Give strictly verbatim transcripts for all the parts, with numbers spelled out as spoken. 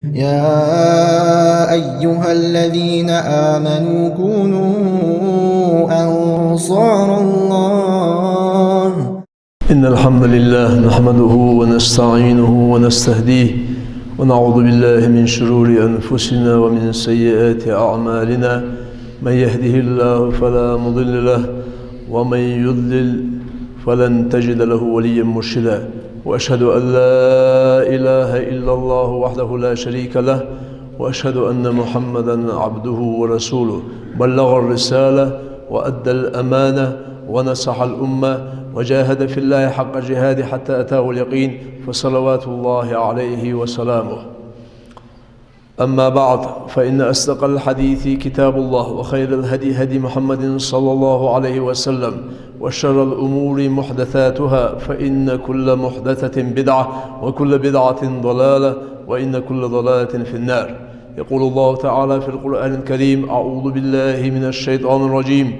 يا أيها الذين آمنوا كونوا أنصار الله. إن الحمد لله نحمده ونستعينه ونستهديه، ونعوذ بالله من شرور أنفسنا ومن سيئات أعمالنا. من يهده الله فلا مضل له، ومن يضلل فلن تجد له وليا مرشدا. وأشهد أن لا إله إلا الله وحده لا شريك له، وأشهد أن محمدا عبده ورسوله، بلغ الرسالة وأدى الأمانة ونصح الأمة وجاهد في الله حق جهاده حتى أتاه اليقين، فصلوات الله عليه وسلامه. أما بعد، فإن أصدق الحديث كتاب الله، وخير الهدي هدي محمد صلى الله عليه وسلم، وشر الأمور محدثاتها، فإن كل محدثة بدعة، وكل بدعة ضلالة، وإن كل ضلالة في النار. يقول الله تعالى في القرآن الكريم: أعوذ بالله من الشيطان الرجيم.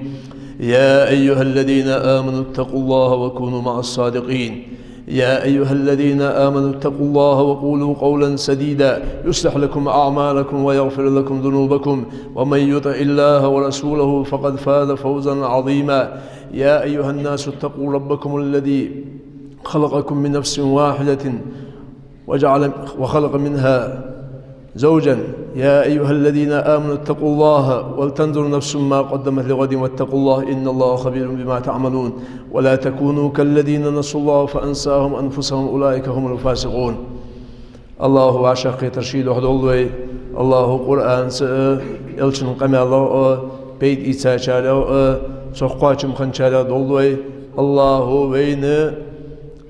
يا أيها الذين آمنوا اتقوا الله وكونوا مع الصادقين. يا أيها الذين آمنوا اتقوا الله وقولوا قولا سديدا يصلح لكم أعمالكم ويغفر لكم ذنوبكم ومن يطع الله ورسوله فقد فاز فوزا عظيما. يا أيها الناس اتقوا ربكم الذي خلقكم من نفس واحدة وجعل وخلق منها زوجا. يا أيها الذين آمنوا اتقوا الله ولتنظر نفس ما قدمت لغد واتقوا الله إن الله خبير بما تعملون. ولا تكونوا كالذين نسوا الله فأنساهم أنفسهم أولئك هم الفاسقون. АллахӀа вӀашагӀкхетар ший духьа долда вай. АллахӀа Къуръанца а, Элчан къамаьлах а пайда ийцачарех а, цох кхоачам хинначарех долда вай. АллахӀа вайна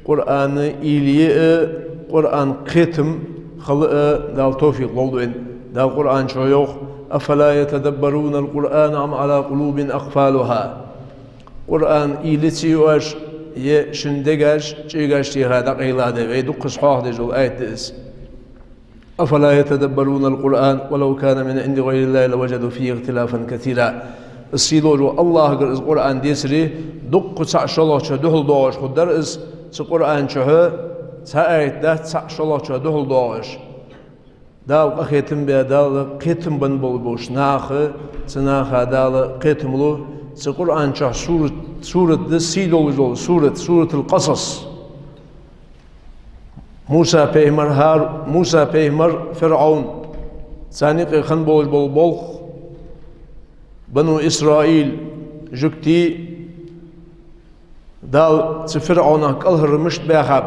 Къуръан уйла е а, Къуръан кхетам хила а Дала товфикъ лолда вайна. Дала Къуръан чу йоах: أفلا يتدبرون القرآن أم على قلوب أقفالها. Къуръан уйла ца ю оаш, е шун дегаш, чӀегаш теха дӀакъайлада? Вай дуккхаза хьоахадеш дола аят да из. أفلا يتدبرون القرآن ولو كان من عند غير الله لوجدوا فيه اختلافا كثيرا. Из сийдолча АллахӀагара из Къуръан децаре, дуккха цхьа шоллагӀчоа духьалдоагӀаш хургдар из. Цу Къуръан чухь цхьа аят дац цхьа шоллагӀчоа духьалдоагӀаш. Дала къахетам бе, Дала кхетам бенна болаш болча наха, цу наха Дала кхетам лу. Цу Къуръан чухь сурат, сурат да сийдолаш дола сурат, Суратуль-Къасас. Муса пайхамар, ХӀар-, Муса пайхамар, ФирӀовн, царна юкъе хинна болаш бола болх, Бану Исраил жугтий, Дала цу ФирӀовнах кӀалхара мишта баьхаб.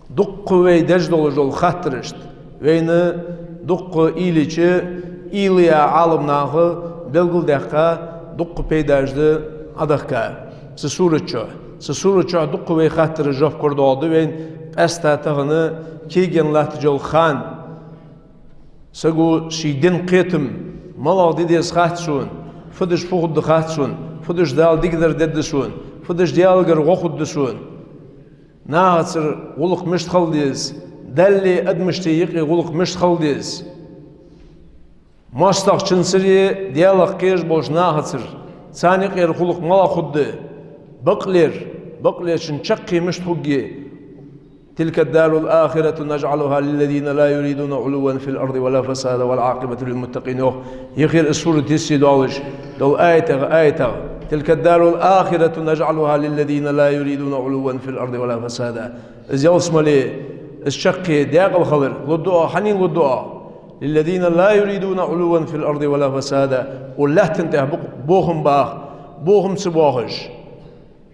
Дуккха вай деш долаш дола хаттарашта, вайна дуккха уйла еча, уйла е Ӏаламнаха белгалдаьккха, дуккха пайдаш да Ӏодехка цу сурат чу. Цу сурат чу дуккха вай хаттара жоп кора доагӀаргда вайна, къаьстта тахан кегийна латташ йола ха. Саго ший дина кхетам, малагӀа де деза хац сона, фу дича фу хургда хац сона, фу дича Дала дикадар дергда сона, фу дича Даьлагара гӀо хургда сона. Нахацара гӀулакх мишта хила деза, Даьлеи адамаштеи юкъе гӀулакх мишта хила деза. МоастагӀчунцареи Даьлах кхераш болча нахацара, царна юкъера гӀулакх малагӀа хургда, бакълер, бакълерчун чаккхе мишта хургья. تلك الدار الآخرة نجعلها للذين لا يريدون علوا في الأرض ولا فسادا والعاقبة للمتقين. Йоах, йиххьера из сурат йисте долаш дола аятех, аятех: تلك الدار الآخرة نجعلها للذين لا يريدون علوا في الأرض ولا فسادا. Из ялсмале, из чаккхе декъала хилар лургда оаха, хьанна лургда оаха? للذين لا يريدون علوا في الأرض ولا فسادا. Укх лаьттан тӀа бу-, бохам баха, бохам ца боахаш,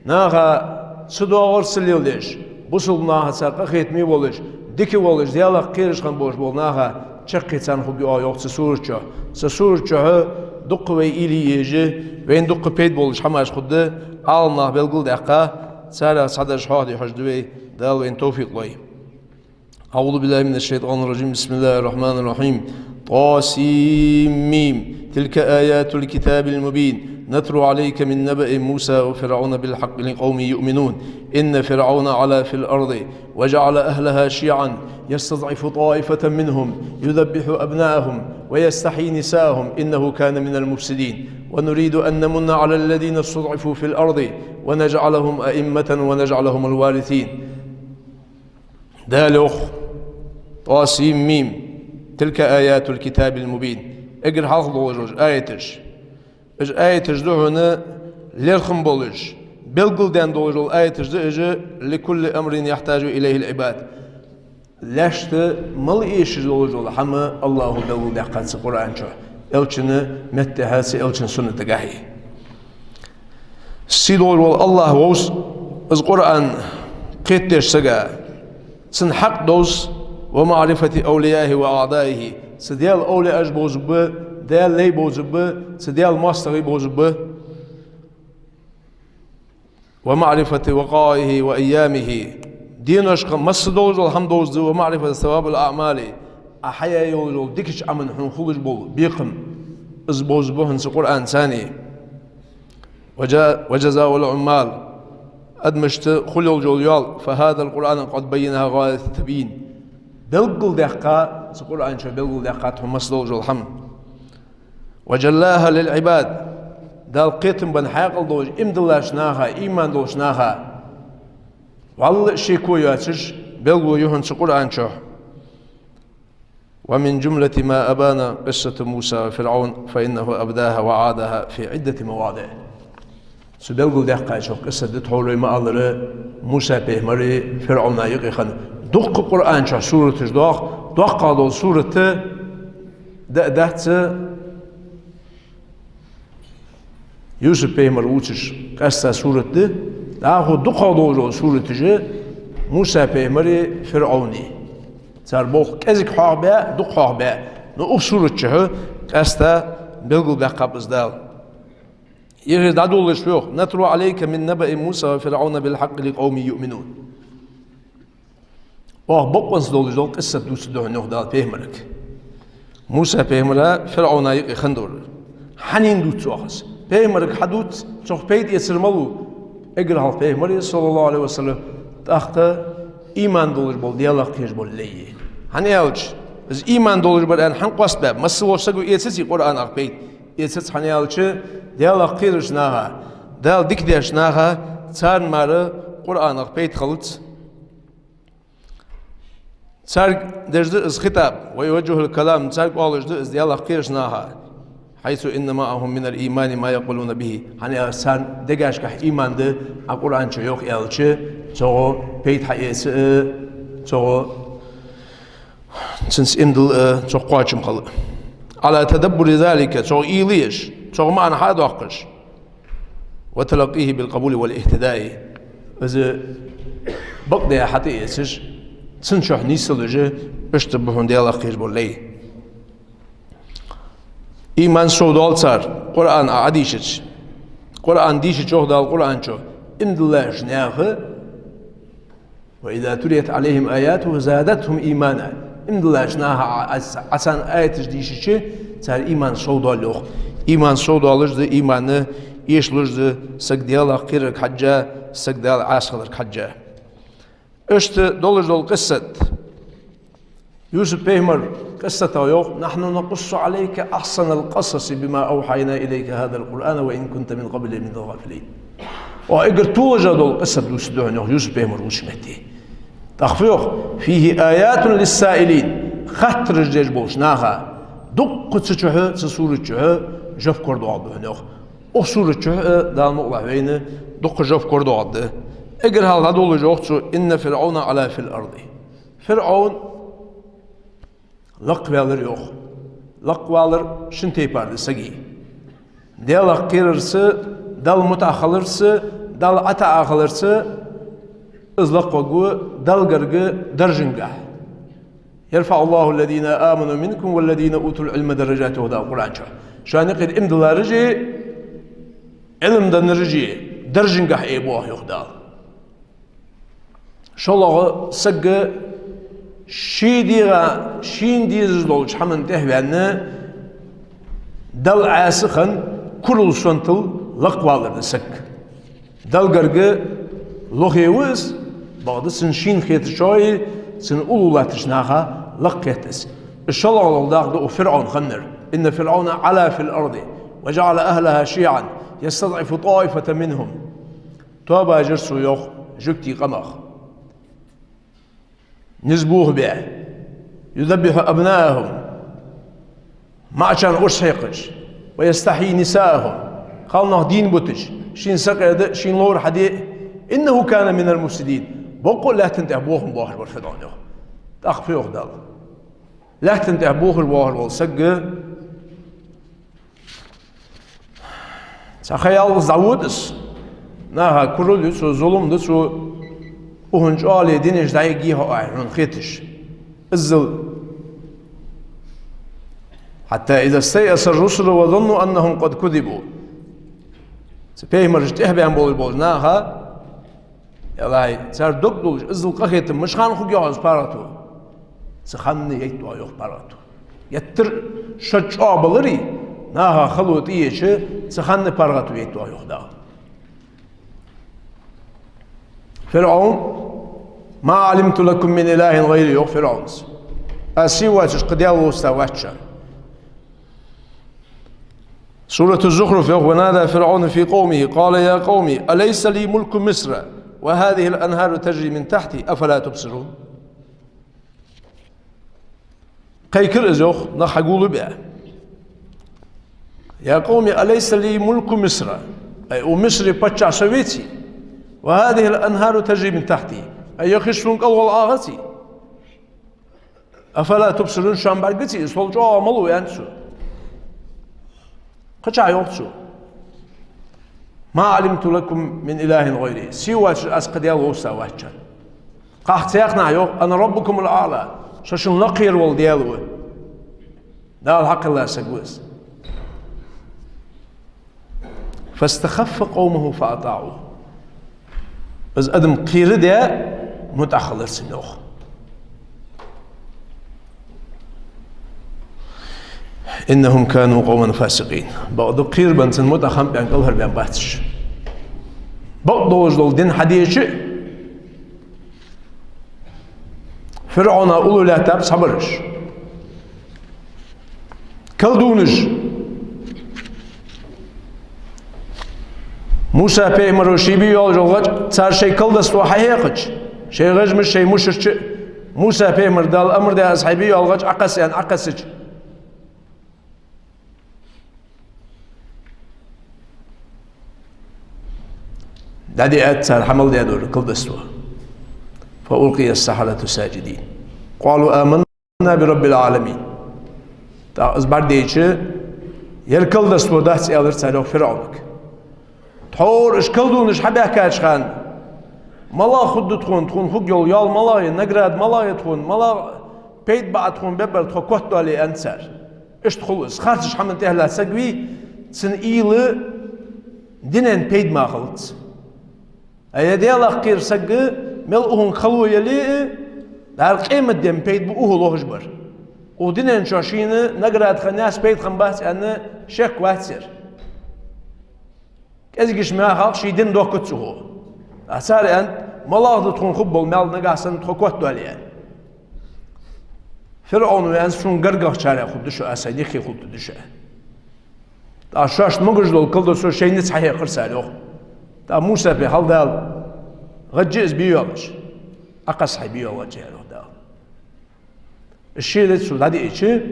наха ца доагӀар ца леладеш, бусалба нахаца къахетаме волаш, дика волаш, Даьлах кхераш хинна болаш бола наха чаккхе царна хургья оаха, йоах цу сурат чу. Цу сурат чухь дуккха вай уйла е еза, вайна дуккха пайда болаш хӀамаш хургда, Ӏаламнаха белгалдаьккха, царех цхьадараш хьоахаде хьожаргда вай, Дала вайна товфикъ лой. أعوذ بالله من الشيطان الرجيم. بسم الله الرحمن الرحيم. طسم. تلك آيات الكتاب المبين. نتلو عليك من نبأ موسى وفرعون بالحق لقوم يؤمنون. إن فرعون علا في الأرض وجعل أهلها شيعا يستضعف طائفة منهم يذبح أبناءهم ويستحيي نساءهم إنه كان من المفسدين. ونريد أن نمن على الذين استضعفوا في الأرض ونجعلهم أئمة ونجعلهم الوارثين. Дала йоах: طسم. تلك آيات الكتاب المبين. Эггара хьалха долаш дола аяташ. Уж аяташ да хьона лерхӀам болаш, белгалдаьнна долаш дола аяташ да уж, لكل أمر يحتاج إليه العباد. Лаьшта мел эшаш долаш дола хӀама АллахӀа белгалдаьккхад цу Къуръан чу, Элчан меттахьа, цу Элчан суннатагахьа. Сий долаш вола АллахӀ вовз из Къуръан кхетадеш сага, цун хьакъ довз, ومعرفة أوليائه وأعدائه, цу Даьла овлияаш бовзаргба, Даьла лай бовзаргба, цу Даьла моастагӀий бовзаргба. ومعرفة وقائعه وأيامه, деношка масса долаш дола хӀама довзаргда, ومعرفة ثواب الأعمال, Ӏа хьаяь йолаш йола дикача Ӏаман хьона хулаш бола бекхам, из бовзаргба хьона цу Къуръан цани. وجا-, وجزاء العمال, адамашта хул йолаш йола ял, فهذا القرآن قد بينها غاية التبيين. Белгалдаьккхад цу Къуръан чу, белгалдаьккхад хьона масса долаш дола хӀама. وجلاها للعباد, Дала кхетам бенна хьаькъал долаш, иман долаш наха, иман долаш наха, вӀалла шеко йоацаш белгало я хьона цу Къуръан чу. ومن جملة ما أبان قصة موسى وفرعون فإنه أبداها وأعادها في عدة مواضع. Цу белгалдаьккхачох къиссат да тхьовра, вай ма аллара, Муса-пайхамареи ФирӀовнаи юкъе хинна. Дукха Къуръан чу сураташ доагӀа, доккхагӀа дола сурат да а дац Юсуп-пайхамар вувцаш къаьстта сурат да, дӀахо дукхагӀа долаш дола сураташ я Муса-пайхамареи ФирӀовнеи. Цар болх кӀезига хьоахабаь, дукха хьоахабаь, но укх сурат чу къаьстта белгалбаьккхаб из Дала. Ер дӀадолалуш йоах: نتلو عليك من نبإ موسى وفرعون بالحق لقوم يؤمنون. Оаха бокъонца долаш дола къиссат дувцаргда хьона, йоах Дала, пайхамарга. Муса-пайхамара, ФирӀовна юкъе хиннадолча. Хьанна дувц оаха из? Пайхамарга хьадувц, цох пайда эцар малув? Эггара хьалха пайхамара, صلى الله عليه وسلم, тӀаккха иман долаш бола, Даьлах кхераш бола лай. ХӀана аьлча, из иман долаш бар аьнна хӀана къоастабаьб? Масса волча саго эцаций Къуръанах пайда? Эцац, хӀана аьлча, Даьлах кхерача наха, Дала дика деча наха, царна мара Къуръанах пайда хилац. Царга деш да из хитаб, ويوجه الكلام, царга оалаш да из Даьлах кхерача наха, حيث إن معهم من الإيمان ما يقولون به. ХӀана аьлча, царна дегашкахь иман да, Ӏа Къуръан чу йоах аьлча, цох пайда хьаэца а, цох цунца иман дилла а, цох кхоачам хила а. على تدبر ذلك, цох уйла еш, цох маӀан хьадоаккхаш. وتلقيه بالقبول والاهتداء. Из бакъдеш хьатӀаэцаш, цун чу нийсделаш, иштта ба хьона Даьлах кхераш бола лай. Иман совдоал цар, Къуръан Ӏа Ӏодийшача. Къуръан дийшача, йоах Дала Къуръан чу, иман диллача наьха, وإذا تليت عليهم آياته زادتهم إيمانا. Иман диллача наха Ӏа, Ӏа, Ӏа царна аяташ дийшача, цар иман совдоал, йоах. Иман совдоалаш да иман, эшалуш да саг Даьлах кхерарга хьежжа, саг Дала Ӏаса хиларга хьежжа. Иштта долаш дола къиссат. Юсуп-пайхамара къиссатах йоах: نحن نقص عليك أحسن القصص بما أوحينا إليك هذا القرآن وإن كنت من قبله لمن الغافلين. Оаха эггара толаш дола къиссат дувцаргда хьона, йоах, Юсуп-пайхамар вувцача метте. ТӀаккха фу йоах: فيه آيات للسائلين. Хаттараш деш болча наха дукха цу чу, цу сурат чу жоп кора доагӀаргда хьона, йоах. Укх сурат чу а, Дала мукъалахь, вайна дукха жоп кора доагӀаргда. Эггара хьалха дӀадолалуш йоах цо: إن فرعون علا في الأرض. ФирӀовн лакхваьлар, йоах. Лакхвалар шин тайпара да сага. Даьлах кхерарца, Далла мутӀахьа хиларца, Далла ӀотаӀа хиларца из лакхваргва Далла гарга даржангахьа. يرفع الله الذين آمنوا منكم والذين أوتوا العلم درجات, йоах Дала Къуръан чу. Шоана юкъера иман диллараши, Ӏилма деннараши даржангахьа Ӏе бу оаха, йоах Дала. ШоллагӀа, саг ший дегӀа, шийна дезаш долча хӀаман тӀехьа ваьнна, Далла Ӏаса хинна, курал, сонтал лакхвалар да саг. Далла гарга лохе ва из, бакъда цунна шийна хетачои, цунна уллув латтача наха лакха хет из. Из шоллагӀа дола дакъа да укх ФирӀовн хиннар: إن فرعون علا في الأرض وجعل أهلها شيعا يستضعف طائفة منهم. Тоабаш яр цо, йоах, жугтий къамах низ бохабаь. يذبح أبناءهم. маӀачарна урс хьекхаш, «ويستحيي نساءهم», кхалнах дийна буташ, шийна сакъерда, шийна ловра хьаде, «إنه كان من المفسدين», боккъал лаьттан тӀа бохам боахар вар ФирӀавн, йоах. ТӀаккха фу йоах Дала? Лаьттан тӀа бохам боахар вола саг, цхьа ха яллалца дӀавода из. Наха курал ю цо, зулам ду цо, укхун чӀоагӀа динаш дӀайига хьо, хьона хеташ. Иззал. «حتى إذا استيأس الرسل وظنوا أنهم قد كذبوا». Цу пайхамарашта тӀехбаьнна болаш болча наха, яллай, цар дог дуллаш, иззал къахетам мишта хана хургйоах из паргӀато? Цу хана яйт оаха, йоах, паргӀато. Геттара шод чӀоагӀа баларе, наха хало тӀаеча, цу хана паргӀато яйт оаха, йоах Дала. ФирӀавн: «ما علمت لكم من إله غيري», йоах ФирӀавнас. Аз сий воацаш кхы даьла вовзийта вац шоана. Сурату Зухруф йоах: «ونادى فرعون في قومه قال يا قوم أليس لي ملك مصر وهذه الأنهار تجري من تحتي أفلا تبصرون». Кхайкар из, йоах, нах хьагулбе. «يا قوم أليس لي ملك مصر», ай, укх Мисра паччахь со веций? «وهذه الأنهار تجري من تحتي», ай, ер хиш сона кӀалгӀолла агӀаций? «أفلا تبصرون», шоана бӀаргаций из, сол чӀоагӀа малув, аьннад цо. Кхычахьа йоах цо: «ما علمت لكم من إله غيري», сий воацаш аз кхы даьла вовзийта вац шоана. Кхы цхьаннахьа йоах: «أنا ربكم الأعلى», со шун лакхера вола Даьла ва. Дала хьакхелла саг ва из. «فاستخف قومه فأطاعوه». Из адам кхерадаь, мутӀахьа хилар цунна, йоах. «إنهم كانوا قوما فاسقين». Бакъда кхерабенна, цунна мутӀахьа хиннабенна, кӀалхарбенна бац уж. Бакъдолаш дола дин хьадеча, ФирӀавна уллув лаьттаб цхьабараш. Колдунаш. Муса пайхамаро ший бе йоаллаш йола гӀаж цар шоай колдовство хьахьекхача, шоай гӀажмашта, шоай мушарча, Муса пайхамара Дала амар даь, из хьай бе йола гӀаж Ӏокхасса аьнна, Ӏокхессача, дӀадиад цар хьа мел даь дола колдовство. «فألقي السحرة ساجدين. قالوا آمنا برب العالمين». ТӀаккха из бӀаргадайча, ер колдовство дац, аьлар цар, йоах, ФирӀавнага. Тхьовра уж колдунаш хьабаьхкача хана: «МалагӀа хургда тхона, тхона хургйола ял малагӀа я, награда малагӀа я тхона, малагӀа пайда бакъ тхона беббар, тхо котдоале», аьннад цар. Иштта хул из, харцача хӀаман тӀехьа лаьтта саг вий, цун уйла динан пайда мара хилац. А ер Даьлах кхера саг, мел укхунга хало яле а, дӀара къематдийнахьа пайда ба укхо лохаш бар. Укх дунен чу шийна награда хиннаяц, пайда хиннабац аьнна шек вац ер. КӀезигача мехах ший дин дохкац укхо. ТӀаккха цар аьннад: «МалагӀа да тхона хургбола маьл, нагахьа санна тхо котдоале?» аьнна. ФирӀавно аьннад: «Сона гаргагӀчарех хургда шо, аз сай диххе хургда шо». ТӀаккха шоашта могаш дола колдовство шоай низ хьахьекхар цар, йоах. ТӀаккха Муса пайхамар: «Хьал Дала, гӀаж я из бе йоаллаш, Ӏокхесса хьай бе йола гӀаж», аьлар, йоах, Дала. Из шийла цо дӀадиъача,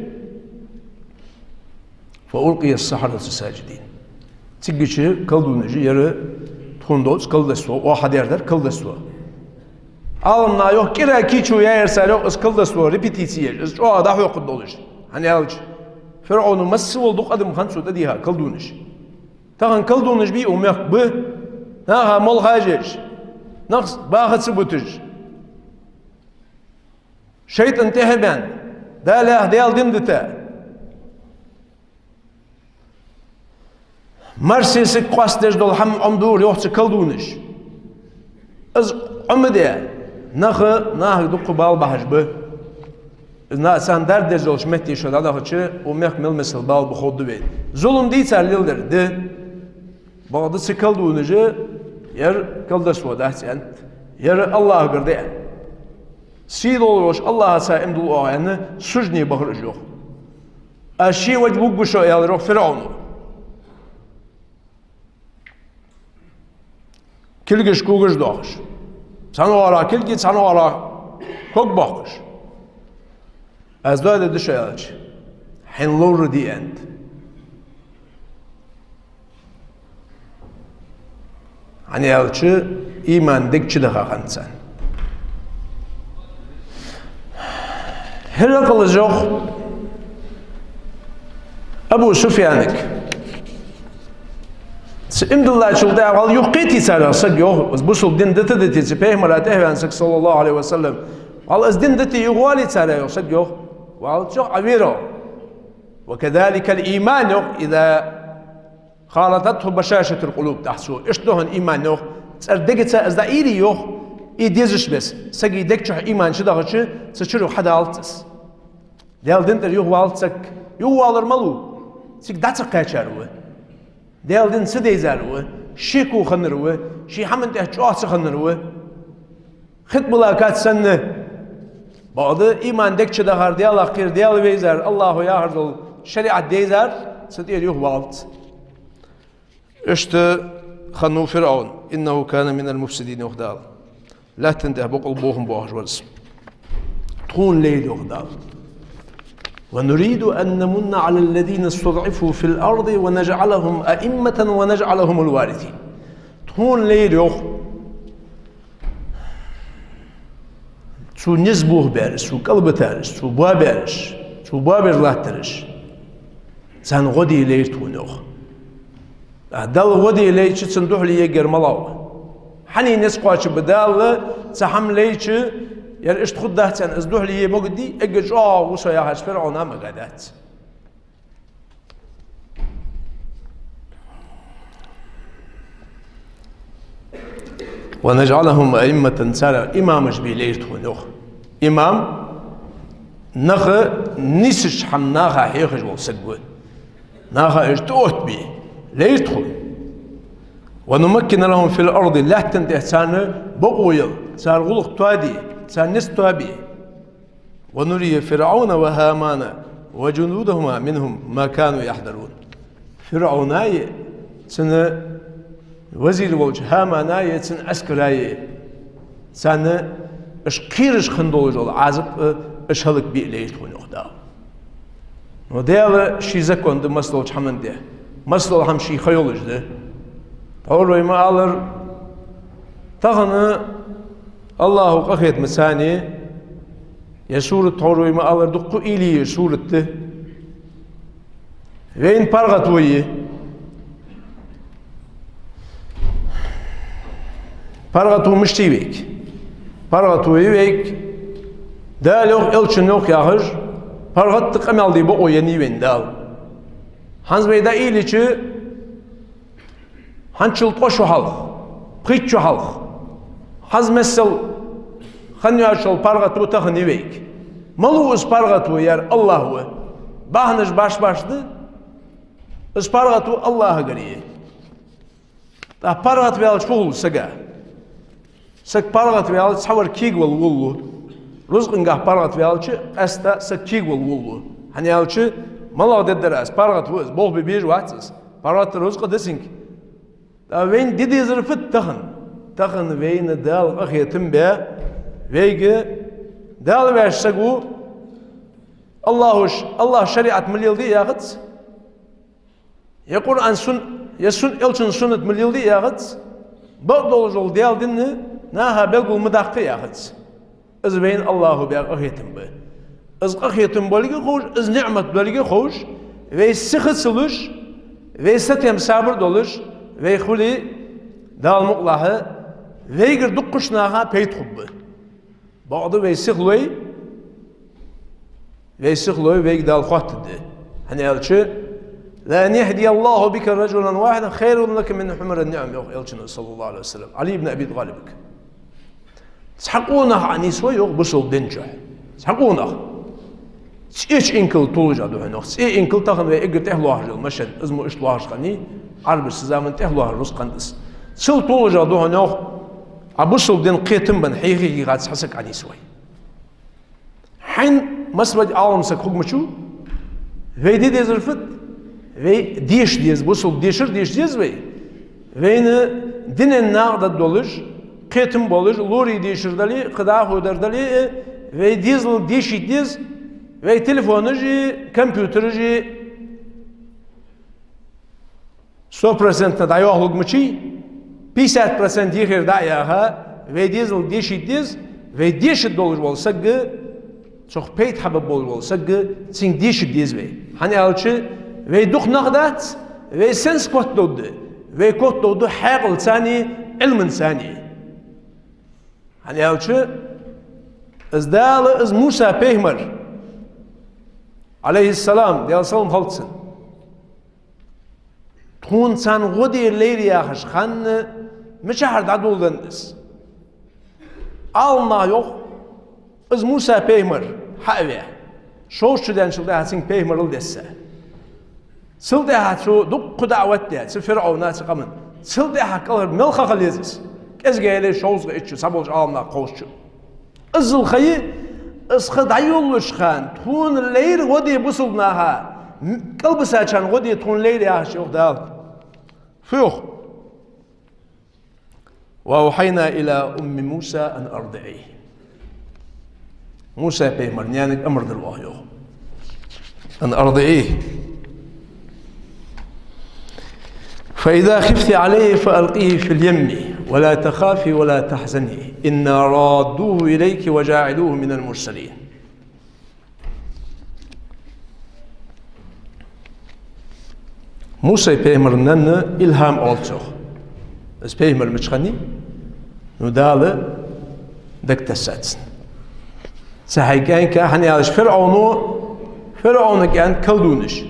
«فألقي السحرة ساجدين». Цигача колдунаш, ер тхона доаца колдовство, оаха хьадаьр дар колдовство. Ӏаламнаха йоах, кӀира кийчо яьяр цар, йоах, из колдовство, репетици еш, из чӀоагӀа дӀахьокхаргдолаш. ХӀана аьлча, ФирӀавно массе а вола дукха адам хиннад цо тӀадийха, колдунаш. Тахан колдунаш бий укх мехка? Ба. Наха мел хьежаш, нах баха ца буташ, шайтӀан тӀехьа баьнна, Далах Даьла дин дита, марсий саг къоастадеш дола хӀама Ӏомадора, йоах, цу колдунаша. Из Ӏомаде, наха, нахага дукха бала бахьаш ба. Из на-, царна дарба деш долча метте шо дӀадахача, укх мехка мел-мел бала ба ховргда вайна. Зулам дий цар леладер? Да. Бакъда цу колдунаша ер колдовство дац аьннад, ер АллахӀагара да аьннад. Сийдолаш волча АллахӀаца иман дилла оаха аьнна, сужуде бахар уж, йоах. Аз ший ваьча вугаргва шо, аьлар, йоах, ФирӀавно. Кулгаш, когаш доахаш. Цхьан оагӀорахьа кулги, цхьан оагӀорахьа ког боаккхаш. Аз дӀадоаладергда шо аьлча, Хьайна ловр де аьннад. ХӀана аьлча, иман дег чу даха хиннад царна. ХӀиракъала йоах Абу Суфьянага. Цу иман диллачул тӀехьагӀа вӀалла юхакхетий цар, йоах, саг, йоах, из бусалба дин дита а дитий, цу пайхамара тӀехьаваьнна саг, саллаллахӀу Ӏалайхи ва саллам. ВӀалла из дин дита юхавалий цар, йоах, саг, йоах. ВӀалла чӀоагӀа Ӏавера. وكذلك الإيمان, йоах, إذا خالطته بشاشة القلوب, тӀаккха цо. Иштта да хьона иман, йоах, цӀера дегаца из дӀаийрий, йоах, из дезаш бесса, сага дег чу иман чудахача, цу чура хьадалац из. Даьла дина тӀара юхавалац саг. Юхавалар малав? Цига дӀа ца кхаьчар ва. Даьла дин ца дайзар ва, шеко хиннар ва, ший хӀаман тӀа чӀоагӀа ца хиннар ва. Хитбала кац санна, бакъда иман дег чу дахар, Даьлах кхер, Даьла вайзар, АллахӀа яхар дола шариӀат дайзар, цу тӀера юхавалац. Иштта хиннав ФирӀавн, إنه كان من المفسدين, йоах Дала. Лаьттан тӀа бокъал бохам боахаш вар из. Тхона лайра, йоах Дала: ونريد أن نمن على الذين استضعفوا في الأرض ونجعلهم أئمة ونجعلهم الوارثين. Тхона лайра, йоах, цо низ бохабаьраш, цо кӀалбитараш, цо боабаьраш, цо боабеш латтараш. Царна гӀо де лайра тхона, йоах. А Далла гӀо де лайча, цунна духьале ергьяр малав? Хьанна низ кхоачаргба Дала, цхьа хӀама лайча, ер иштта хургдац аьнна, из духьале е могаргдий? Эггара чӀоагӀа ва со яхача ФирӀавна могаргдац. ونجعلهم أئمة, цар имамаш бе лайра тхона, йоах. Имам, наха нийсача хӀаман наха хьехаш вола саг ва. Наха уж тӀаоттабе лайра тхона. ونمكن لهم في الأرض, лаьттан тӀа царна бокъо яла, цар гӀулакх тоаде, цар низ тоабе. ونري فرعون وهامان وجنودهما منهم ما كانوا يحذرون. ФирӀавнаи, цун вазир волча ХӀаманаи, цун Ӏаскараи, царна уж кхераш хинна долаш дола Ӏазап а уж хӀалакбе лайра тхона, йоах Дала. Но Даьла ший закон да массадолча хӀаман тӀа. Массадола хӀама ший ха йолаш да. Тхьовра вай ма аллара, тахан АллахӀа къахетамца, ер сурат, тхьовра вай ма аллара, дукха уйла е еза сурат да. Вайна паргӀато я. ПаргӀато мишта я вайга? ПаргӀато я вайга, Дала йоах, Элчано йоах яхаш, паргӀата, къамаьл де бокъо еннай вайна Дала. ХӀанз вай дӀаийлача, хӀанзчул ткъо шу хьалха, пхийтта шу хьалха, хӀанз миссел хинна йоацаш йола паргӀато тахан я вайга. Малав из паргӀато? Ер АллахӀ ва. Бахьанаш башха-башха да. Из паргӀато АллахӀагара я. ТӀаккха паргӀатваьлча фу хул сага? Саг паргӀатваьлча, цхьавар кегавала волалу. Рузкъангахьа паргӀатваьлча, къаьстта саг кегавала волалу. ХӀана аьлча, малагӀа дергдар аз, паргӀат ва из, болх бе безаш вац из. ПаргӀата рузкъа да цунга. ТӀаккха вайна де дезар фуд тахан? Тахан вайна Дала къахетам баь, вайга Дала ваьча саго АллахӀа, АллахӀа шариӀат ма леладе яхац, е Къуръан сун-, е сун-, Элчан суннат ма леладе яхац, бакъдолаш дола Даьла дин наха белгал ма даккха яхац. Из вайна АллахӀа баь къахетам ба. Из къахетам болга ховш, из ниӀмат долга ховш, вай сиха ца луш, вай сатем, сабар долаш, вай хуле, Дала мукъалахь, вайгара дуккхача наха пайда хургба. Бакъда вай сиха лой, вай сиха лой, вайга Дала хоаттаргда. ХӀана аьлча: لأن يهدي الله بك رجلا واحدا خير لك من حمر النعم, йоах Элчано, саллаллахӀу Ӏалайхи ва саллам, Ӏали ибн Аби ТӀалибага. Цхьа къонах Ӏонийсвой, йоах, бусалба дина чу. Цхьа къонах. ЦӀеча инкал толаш а да хьона, йоах. ЦӀе инкал тахан вай эггара тӀехьа лоархӀаш йола машен, из мо иштта лоархӀаш хиннай, Ӏарбашца заман тӀехьа лоархӀаш рузкъа хиннад из. Цул толаш а да хьона, йоах, Ӏа бусалба дина кхетам бенна, хьехаргйолаш цхьа саг Ӏонийсвой. Хьайна массавар Ӏалам саг хургвац. Вай де дезар фуд? Вай деша деза, бусалба дешар деша деза вай. Вайна динах накъадаргдолаш, кхетам болаш, лорий дешар дале, кхы дӀахо дар дале, вай дезал дешийта деза, Вай телефонаши, компьютераши сто процентах дӀайохалургйолча, пятьдесят процент йихира дӀа а яьха, вай дезал дешийта деза, вай дешаш долаш вола саг, цох пайда хьабергболаш вола саг, цунга дешаш деза вай. ХӀана аьлча, вай дукха нах дац, вай сенца котдергда, вай котдергда хьаькъалца а, Ӏилманца а. ХӀана аьлча, из Дала, из Муса пайхамар, Ӏалайхи ссалам, Даьла салам хилда цунна, тхона царна гӀо де лайра яхаш хиннад, мичахьара дӀадоладеннад из. Ӏаламнаха йоах, из Муса пайхамар хьа а ваь, шовзткъа шу даьнначул тӀехьагӀа цунга пайхамарал десса. Цул тӀехьагӀа цо дукха даӀват даь цу ФирӀовна, цу къаман. Цул тӀехьагӀа кӀалхара мел ха хила еза из, кӀезига яле шовзткъа итт шу, цхьаболча Ӏаламнаха кховзткъа шу. Иззал ха я, из ха дӀайолалуча хана тхона лайра гӀо де бусалба наха, м-, кӀалбисачарна гӀо де тхона лайра яхаш, йоах Дала. Фу йоах? «وأوحينا إلى أم موسى أن أرضعيه». Муса пайхамара наьнага амар дир оаха, йоах. «أن أرضعيه. فإذا خفت عليه فألقيه في اليم ولا تخافي ولا تحزني إنا رادوه إليك وجاعلوه من المرسلين». Муса пайхамара наьна Илхьам оал цох. Из пайхамар мича хиннай, ну, Дала дагатессад цунна. Цу хьай кӀаьнка, хӀана аьлча ФирӀовно, ФирӀовна кӀаьнк колдунаш,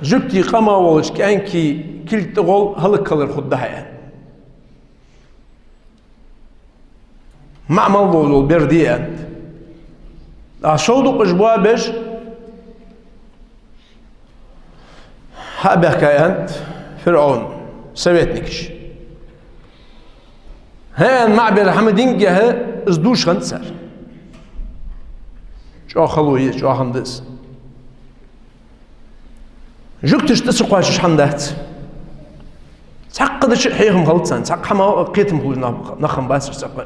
жугтий къаман волча кӀаьнкий кулга тӀагӀолла хӀалакхилар хургда хьа, аьнна. МаӀа мел волаш вола бер де, аьннад. ТӀаккха шовзткъа шу боабеш, хьа а баьхкаб, аьннад, ФирӀовна советникаш. ХӀаьта маӀа бер хӀама динге а, из дувш хиннад цар. ЧӀоагӀа хало я из, чӀоагӀа хиннад из. Жугташта тӀа ца кхоачаш хӀама дац. Цхьаккха дича а хьехам хилац царна, цхьаккха хӀама кхетам хулаш нах, нах хиннабац уж цӀаккха.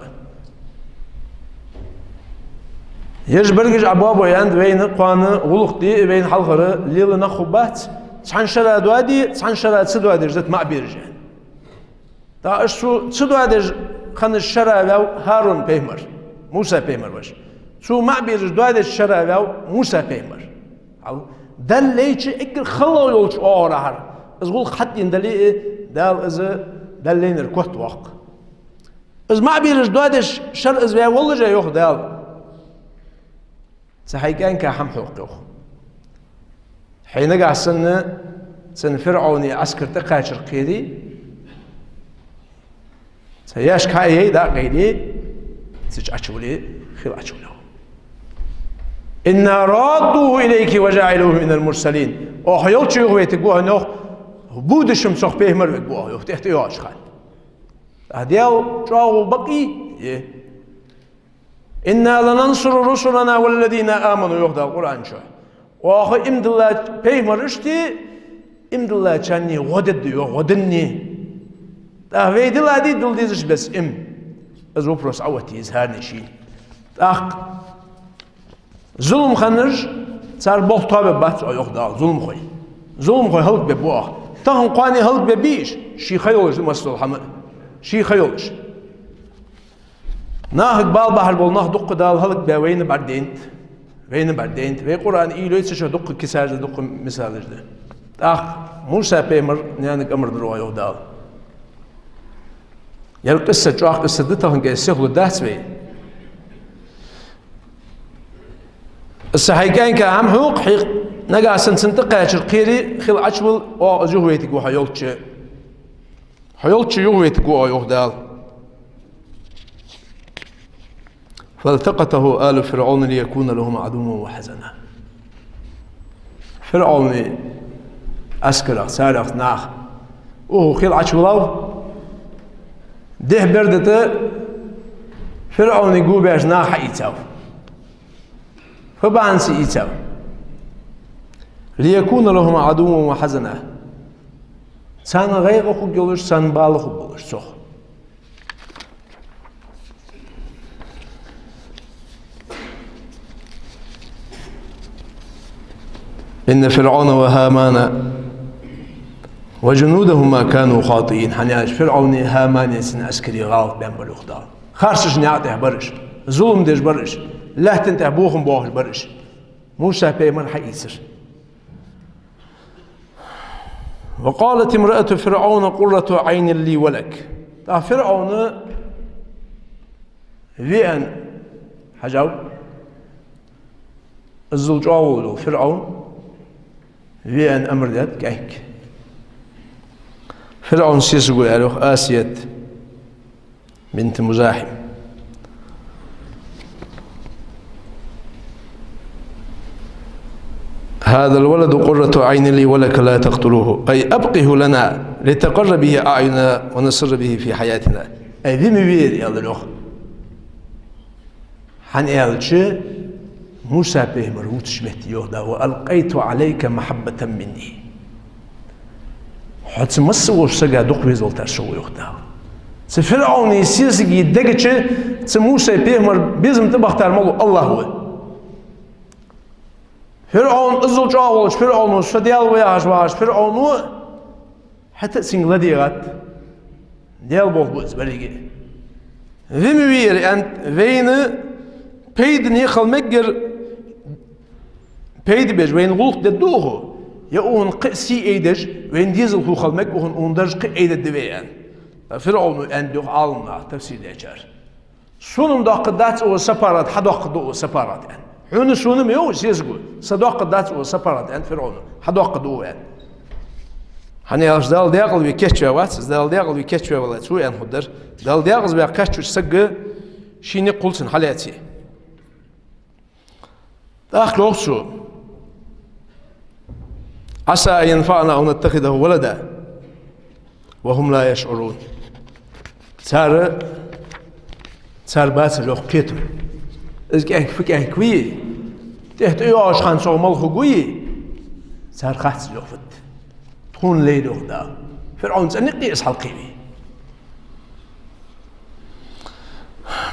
Ераш берригаш а боабой, аьннад, вайна кхоана гӀулакх де, вайна хьалхара лела нах хургбац, цхьан шера доаде, цхьан шера ца доадеш дита маӀа бераш, аьнна. ТӀаккха уж цу ца доадеш хиннача шера ваьв ХӀарун пайхамар, Муса пайхамара воша. Цу маӀа бераш доадеча шера ваьв Муса пайхамар. Хьал, Даьла лайча эггара хала йолча оагӀорахьара из гӀулакх хьатӀадена дале а, Дала из Даьла лайнара котвоаккх. Из маӀа бераш доадеча шера из ваь воллаше, йоах Дала, цу хьай кӀаьнка хӀама хьокх, йоах. Хьо нагахьа санна цун ФирӀовна Ӏаскар тӀакхачар кхере, цу яьшка хьа а яь, дӀа а кхийре, цу чу Ӏочувале, хила Ӏочувале. «إنا رادوه إليك وجاعلوه من المرسلين». Оаха хьо йолча юхавайтаргва хьо, йоах, будущем цох пайхамар вергва оаха, йоах, тӀехьа тӀайоагӀача хана. ТӀаккха Даьла чӀоагӀо бакъий? Е. «إنا لننصر رسلنا والذين آمنوا», йоах Дала Къуръан чу. Оаха иман дилла пайхамарашта, иман диллачарна гӀо дергда, йоах, гӀо денна. ТӀаккха вай дилла дий дилла дезача беса иман? Из вопрос Ӏооттае еза хӀаране шийна. ТӀаккха зуламхоаш, цар болх тоабергбац оаха, йоах Дала, зуламхой. Зуламхой хӀалакбергба оаха. Тахан кхоане хӀалакбергбий уж? Ший ха йолаш да массадола хӀама. Ший ха йолаш. Нахага бала бахьар бола нах дукха Дала хӀалакбаь вайна бӀаргадайнад. Вайна бӀаргадайнад. Вай Къуръан уйла йой, цу чу дукха кисаш да, дукха мисалаш да. ТӀаккха Муса пайхамара наьнага амар дир оаха, йоах Дала. Ер къисса чӀоагӀа къисса да, таханга из сихлургдац вай. Из хьай кӀаьнка хӀама хьокх, хьо нагахьа санна цунна тӀакхачар кхере, хила Ӏочувала, оаха из юхавайтаргва хьо йолча. Хьо йолча юхавайтаргва оаха, йоах Дала. «فالتقطه آل فرعون ليكون لهم عدوا وحزنا». ФирӀовна Ӏаскарах, царех наха укхо хила Ӏочувалав, дехьа берда тӀа ФирӀовнага гу беш наха хьаийцав. Фу бахьанца ийцав? «ليكون لهم عدوا وحزنا». Царна гӀайгӀа хургйолаш, царна бала хургболаш цох. إن فرعون وهامان وجنودهما كانوا خاطئين. ХӀана аьлча ФирӀавни ХӀамани цун Ӏаскари гӀалат баьнна бар, йоах Дала. Харцача наькъа тӀа бар уж, зулам деш бар уж, лаьттан тӀа бохам боахаш бар уж. Муса пайхамар хьаийцар. وقالت امرأة فرعون قرة عين لي ولك. ТӀаккха ФирӀавна виъан хьажав, иззал чӀоагӀа вола ФирӀавн виъан амар даьд кӀаьнк. ФирӀавна сесаго яр, йоах, Асият бинт Музахим. هذا الولد قرة عين لي ولك لا تقتلوه، أي أبقه لنا لتقر به أعيننا ونسر به في حياتنا. Ай, ве ма ве ер, аьлар, йоах. ХӀана аьлча Муса пайхамар вувцача метте, йоах Дала: وألقيت عليك محبة مني. Хьо цу масса волча сага дукха везалта со ва, йоах Дала. Цу ФирӀавна сесага дегача цу Муса пайхамара безам тӀабахийтар малув? АллахӀ ва. ФирӀавн, иззал чӀоагӀа волча ФирӀавно, со Даьла ва яхаш вагӀаш ФирӀавно, хӀаьта а цунга ладийгӀад. Даьла болх ба из беррига а. Ве ма ве ер, аьннад, вайна пайдане хила мегар, пайда беш, вайна гӀулакх дергда укхо, е укхунна кхы а сий айдеш, вайна дезалхо хила мег укхунна, укхунна дарж кхы а айдергда вай, аьнна. ТӀаккха ФирӀавно аьннад, йоах Ӏаламнаха тафсир дечар: Сона-м доаккхаргдац укхо сапарат, хьадоаккхаргда укхо сапарат, аьнна. Хьона, сона-м, йоах, сесаго, са доаккхаргдац укхо сапарат, аьннад ФирӀавно, хьадоаккхаргда укхо, аьнна. ХӀана аьлча Дала даькъала ве кийчваь вац из, Дала даькъала ве кийчваь валлалца цо аьнна хургдар. Дала даькъаза ваь кхаьчача сага ший никъ хул цунна хьалаьце. ТӀаккха йоах цо: عسى أن ينفعنا أو نتخذه ولدا وهم لا يشعرون. Цар, цар бацар, йоах, кхетам. Из кӀаьнк фу кӀаьнк вий? ТӀехьа тӀайоагӀача хана цох мала хургвий? Цар хаттар, йоах, фуд. Тхона лайра, йоах Дала. ФирӀавна цӀена юкъе из хьалкхевий.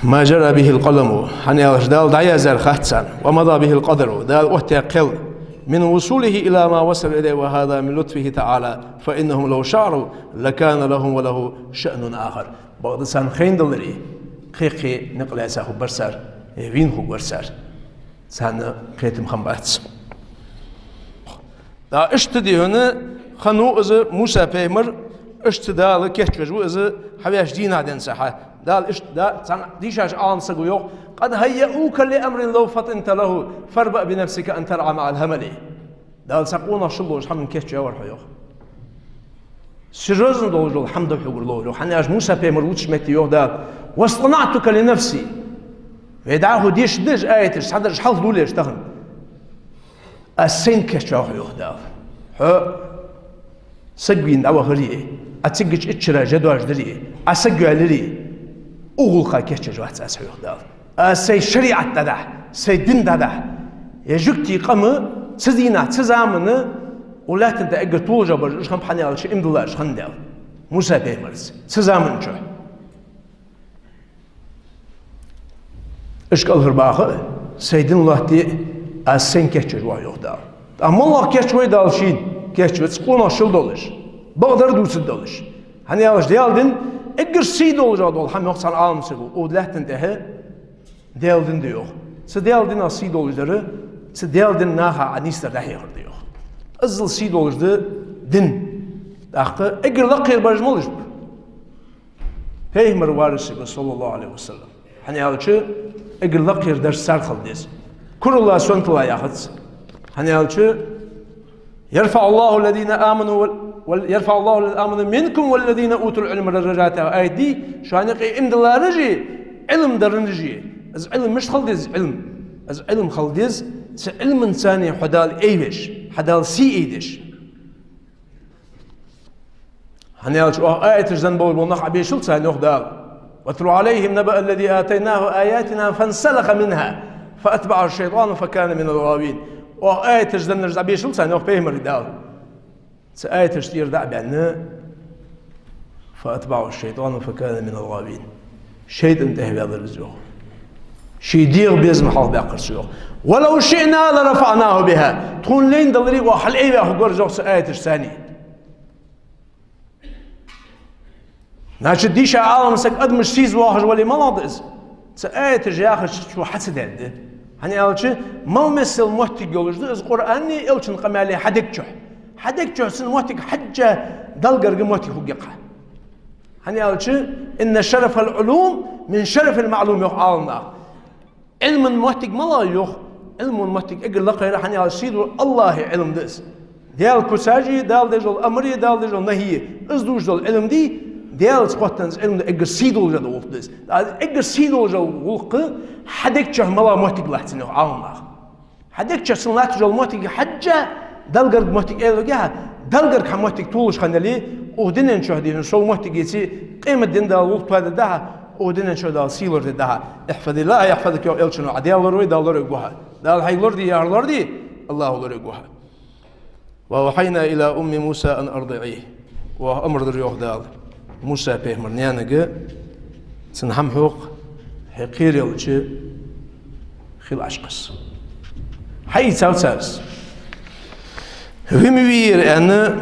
ما جرى به القلم, хӀана аьлча Дала дӀаяздаьр хац царна, ومضى به القدر, Дала оттаяь кхел, من وصوله إلى ما وصل إليه، وهذا من لطفه تعالى، فإنهم لو شعروا لكان لهم وله شأن آخر. Бакъда царна хайна даларе, кхы-кхы никъ лаьца хургбар цар, е вийна хургвар цар. Царна кхетам хиннабац. ТӀаккха иштта дий хьона хиннав из Муса пайхамар, иштта Дала кийчвеш ва из хьаваьча дийнахьа денз хьа. Дала иштта, да, цхьан дийшача Ӏаламсаго йоах: قد هيئوك لأمر لو فطنت له فاربأ بنفسك أن ترعى مع الهمل. Дала цхьа къонахчал долаш хӀаман кийчваь вар хьо, йоах. Серьёзно долаш дола хӀама да хьогара ловр, йоах. ХӀана аьлча Муса пайхамар вувцача метте йоах Дала: واصطنعتك لنفسي. Вай дӀахо дешаш да уж аяташ, цхьадараш хьалха лулаеш тахан. Аз сайна кийчваьв хьо, йоах Дала. Хьо саг вийна дӀавахаре, Ӏа цигача иччара жа доаждаре, Ӏа саг йоаларе, укх гӀулакха кийчвеш вац аз хьо, йоах Дала. Аз сай шариӀат дӀадахьа, сай дин дӀадахьа, е жугтий къам цу дийнахьа, цу замана, укх лаьттан тӀа эггара толашагӀа бараш уж хиннаб, хӀана аьлча иман диллараш хиннадаь Муса пайхамарца цу заман чухь. Уж кӀалхарбаха а, сай дин лоаттае а аз сайна кийчвеш ва хьо, йоах Дала. ТӀаккха моллагӀа кийчвий Дала шийна? Кийчвац, къонахчал долаш, бакъдар дувцаргдолаш. ХӀана аьлча Даьла дин эггара сий долашагӀа дола хӀама, йоах цхьан Ӏаламсаго, укх лаьттан тӀа Даьла дин да, йоах. Цу Даьла динах сий долаш дар, цу Даьла дина наха Ӏа нийсдар дӀахьехар да, йоах. Иззал сий долаш да дин. ТӀаккха эггара лакхера бараш малаш ба? Пайхамара варисаго, صلى الله عليه وسلم. ХӀана аьлча эггара лакхера дарж цар хила деза. Курала, сонтала яхац. ХӀана аьлча: يرفع الله الذين آمنوا وال-، وال-، يرفع الله الذين آمنوا منكم والذين أوتوا العلم درجات. Аят дий, шоана юкъе иман диллараши, Ӏилма дарнаши. Из Ӏилма мишта хила деза, Ӏилма? Из Ӏилма хила деза, цу Ӏилманца хьо Дала айвеш, хьа Дала сий айдеш. ХӀана аьлча оаха аяташ денна болаш бола нах Ӏа бешал царна, йоах Дала: واتل عليهم نبأ الذي آتيناه آياتنا فانسلخ منها فأتبعه الشيطان فكان من الغاوين. Оаха аяташ деннараш Ӏа бешал царна, йоах пайхамарга Дала. Цу аяташта тӀера дӀа а баьнна, فأتبعه الشيطان فكان من الغاوين. ШайтӀан тӀехьа ваьлар из, йоах. Ший дегӀа безам хьалхабаьккхар цо, йоах. «ولو شئنا لرفعناه بها». Тхона лайна даларе, оаха хьалъайваь хургвар из, йоах, цу аяташца цхьана. Значит, дийша Ӏалам саг адамаш сийза воахаш вале, малагӀа да из? Цу аяташа яхачох хьа ца даьнна да. ХӀана аьлча, мел миссел моттиг йолаш да из Къуръани элчан къамаьли хьа дег чу. Хьа дег чу цун моттиг хьежжа, Далла гарга моттиг хургья-кх хьа. ХӀана аьлча, «إن شرف العلوم من شرف المعلوم», йоах Ӏаламнаха. Ӏилман моттиг малагӀа я, йоах? Ӏилман моттиг эггара лакхера, хӀана аьлча сийдолча АллахӀа Ӏилма да из. Даьла куцаш а, Дала деш дола амар а, Дала деш дола нахӀи а, из дувцаш дола Ӏилма дий, Даьлаца хоттаденна из Ӏилма да, эггара сийдолаш дола гӀулакх да из. ТӀаккха эггара сийдолаш дола гӀулакх хьа дег чу малагӀа моттиг латт цун, йоах Ӏаламнаха. Хьа дег чу цун латташ йола моттиг хьежжа, Далла гарга моттиг аьлча, Далла гарга хьа моттиг толаш хинна яле, укх дунен чу дийна сов моттиг йиций, къематдийнахьа Дала гӀулакх тоадергда хьа, укх дунен чу Дала сий лорадергда хьа. «احفظ الله يحفظك», йоах элчано, Ӏа Даьла лораве, Дала лоравергва хьа. Дала хьайга лораде яхар лораде, АллахӀа лоравергва хьа. «وأوحينا إلى أم موسى أن أرضعيه». Оаха амар дир, йоах Дала, Муса-пайхамара наьнага, цунна хӀама хьокха, хье кхералча хила Ӏаш кхесса. Хьаийцав цар из. Вима вийра аьнна,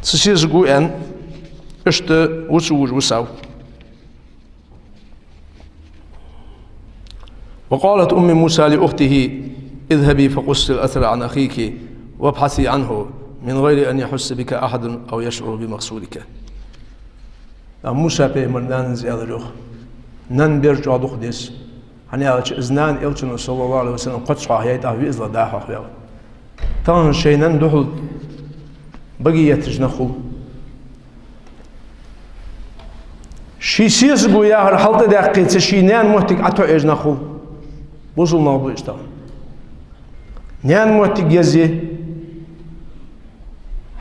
цу сесаго аьнна, иштта вувцаш вувцав. «وقالت أم موسى لأخته: اذهبي فقصي الأثر عن أخيك وابحثي عنه من غير أن يحس بك أحد أو يشعر بمقصودك». Амма Муса-пайхамара нанас аьлар, йоах: «Нана бер чӀоагӀа дукха деза. ХӀана аьлча из нана элчано, صلى الله عليه وسلم, кхозза хьоахаяьй, тӀаккха виъ излагӀа дӀа-хьа хьоахаваьв. Тахан шоай нанна духьал баге етташ нах хул. Ший сесаго яхар хьалтӀадаьккхе, цу ший наьна моттиг ӀотоӀаеш нах хул». Бусалба нах ба уж тахан. Наьна моттиг езъе.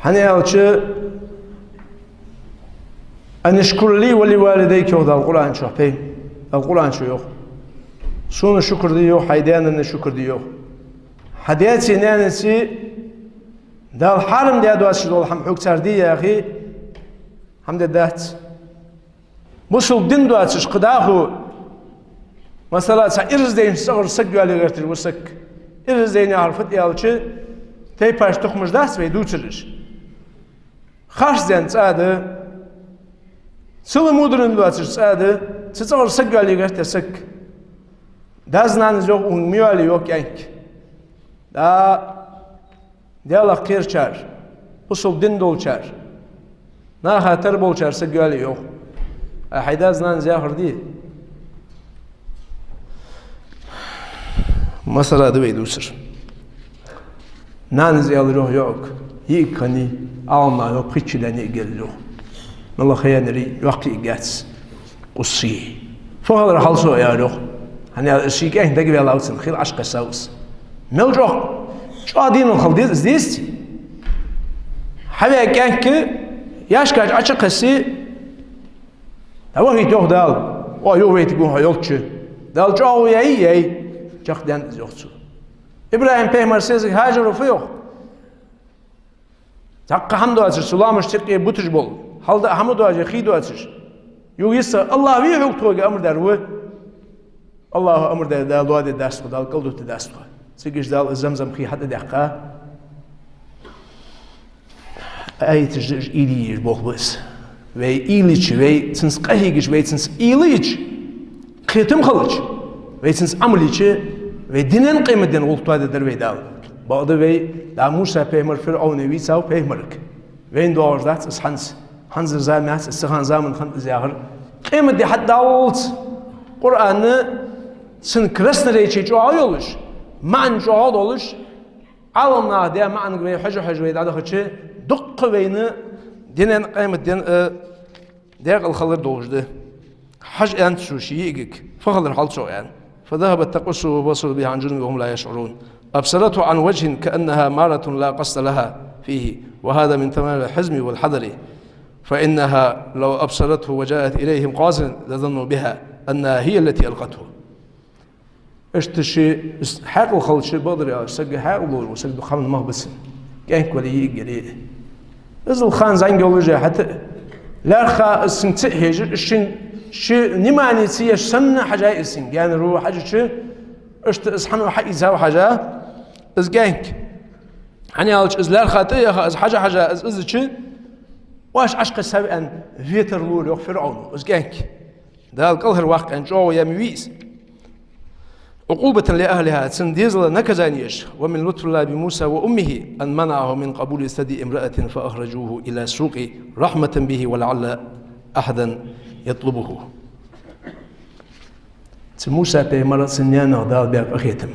ХӀана аьлча, «أن اشكر لي ولوالديك», йоах Дала Къуръан чу, пе-, Дала Къуръан чу йоах. Сона шукр де, йоах, хьай даьнна шукр де, йоах. Хьа даьцеи наьнацеи Дала хьарам даь доацаш дола хӀама хьога цар де яхе, хӀама де дац. Бусалба дин доацаш кхы дӀахо, масала, цхьа ираз дайнача цӀагӀара саг йоалае гӀерташ ва саг. Ираз дайна яхар фуд аьлча, тайпаш, тукхамаш дац вай дувцараш. Харцденна цӀа да, цул мудар доацаш цӀа да, цу цӀагӀара саг йоалае гӀерт ер саг. Дас-нанас йоах, укхунга ма йоалае, йоах, кӀаьнк. ДӀа Даьлах кхерачар, бусалба дин долчар, наха тара болчар саг йоалае, йоах. Ай, хьай дас-нанас яхар де. Масала да вай дувцар. Нанас аьлар, йоах, йоӀага, йиӀиг хиннай, Ӏаламнаха йоах, пхийтта шу даьнна йиӀиг я из, йоах. МалагӀа ха яьннаяр, йоккха йиӀиг яц. «قصيه». Фу хилар хьалсо, аьлар, йоах. ХӀана аьлча из ший кӀаьнк дагаваьлав цунна, хила Ӏаш кхессав из. Мел чӀоагӀа, чӀоагӀа денал хила деза из, дезий? Хьаваь кӀаьнк яьшка чу Ӏочукхессе, дӀавахийта, йоах Дала, оаха юхавайтаргва хьо йолча. Дала чӀоагӀо яьй, яьй, чакхдаьннад из, йоах цо. ИбрахӀим-пайхамара сесаг Хьажара фу йоах? Цхьаккха хӀама доацаш, цу лоамашта юкъе буташ бола, хьалдаа хӀама доацаш, хий доацаш. Юха йиса, АллахӀ вий хьога тхога амар даьр ва? АллахӀа амар даь, Дала лоадергдац тхо, Дала кӀалдутаргдац тхо. Цига уж Дала из Замзам хий хьатӀадаьккха. Аяташ да уж, уйла е езаш болх ба из. Вай уйла йича, вай цунца къахьегача, вай цунца уйла йича, кхетам хилча, вай цунца Ӏамал йича, вай дунен, къематден гӀулакх тоадергдар вай Дала. Бакъда вай, дӀа Муса-пайхамар ФирӀовна вийцав пайхамарга. Вайна доагӀаш дац из хӀанз. ХӀанзара зама яц из, цу хана заман хиннад из яхар. Къематди хьатӀадаллалца Къуръан, цун красноречие чӀоагӀа йолаш, маӀан чӀоагӀа долаш, Ӏаламнаха даь маӀанга вай хьожа-хьожа вай дӀадахача, дуккха вайна дунен, къематден а даькъала хилар долаш да. Хьажа, аьннад цо ший йиӀигага, фу хилар хьалсо, аьнна. «فذهبت تقص وبصرت به عن جنب وهم لا يشعرون. أبصرته عن وجه كأنها مارة لا قصد لها فيه، وهذا من تمام الحزم والحذر، فإنها لو أبصرته وجاءت إليهم قاصدة لظنوا بها أنها هي التي ألقته». Иштта ший хьаькъал хилча, бакъдар аьлча, сага хьаькъал долаш вола саг дукха хӀаман мах ба цунна. КӀаьнк вале, йиӀиг яле а. Иззал ха зӀамига йолаш а, хӀаьта а ЛаьрххӀа из цунга ца хьежаш, из ший, ший внимани ца еш санна хьажай из цунга. Гаьнара хьежача, иштта из хьан ва хьаийцав хьажа, из кӀаьнк. ХӀана аьлча из лаьрххӀа тӀа а яха, из хьажа-хьажа, из изача, оаш Ӏочукхессав аьнна, ветар лора йоах ФирӀовно, из кӀаьнк. Дала кӀалхарваккха аьнна чӀоагӀо ма вий из. عقوبة لأهلها, цун дезала наказание я из. ومن لطف الله بموسى وأمه أن منعه من قبول ثدي امرأة فأخرجوه إلى السوق رحمة به ولعل أحدا يطلبه. Цу Муса пайхамарах, цун наьнах Дала баь къахетам.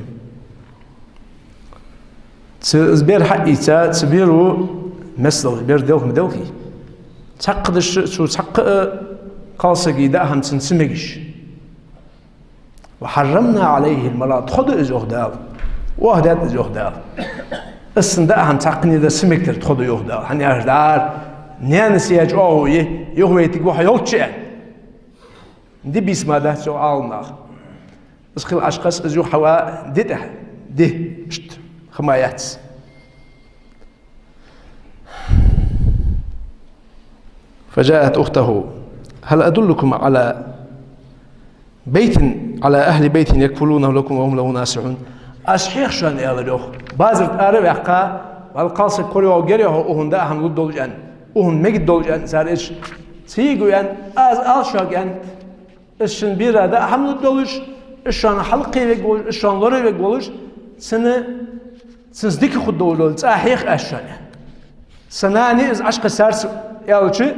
Цу, из бер хьаийца, цу беро мел долаш, бер делха ма делхий, цхьаккха дешаш, цу цхьаккха а кхалсага даа хӀама цунна ца мегаш. وحرمنا عليه المراضع, тхо ду из йоах Дала. Оаха даьд из йоах Дала. Из цунна даа хӀама цхьаккха а дар ца мегаш тхо ду йоах Дала. ХӀана аьлча дӀара наьна сий чӀоагӀо я, юхавайтаргва хьо йолча аьнна. Ди бийса ма дац йоах Ӏаламнаха. Из хила Ӏочукхесса, из юха хьава ди тӀа, ди, иштта хӀама яц. فجاءت أخته: هل أدلكم على بيت، على أهل بيت يكفلونه لكم وهم له ناصحون؟ Аз хьех шоана, аьлар йоах. Базар тӀа ара а ваьккха, валла кхалсаг коравоагӀаргья хьо, укхунна даа хӀама лургдолаш аьнна, укхунна мегаддолаш аьнна, цар из цига вена, аз ала шоага аьннад, из шун бера даа хӀама лургдолаш, из шоана хьалкхевергволаш, из шоана лоравергволаш, цунна, цунца дика хургдолаш дола цӀа хьех аз шоана. Са нана из Ӏочукхессар са аьлча,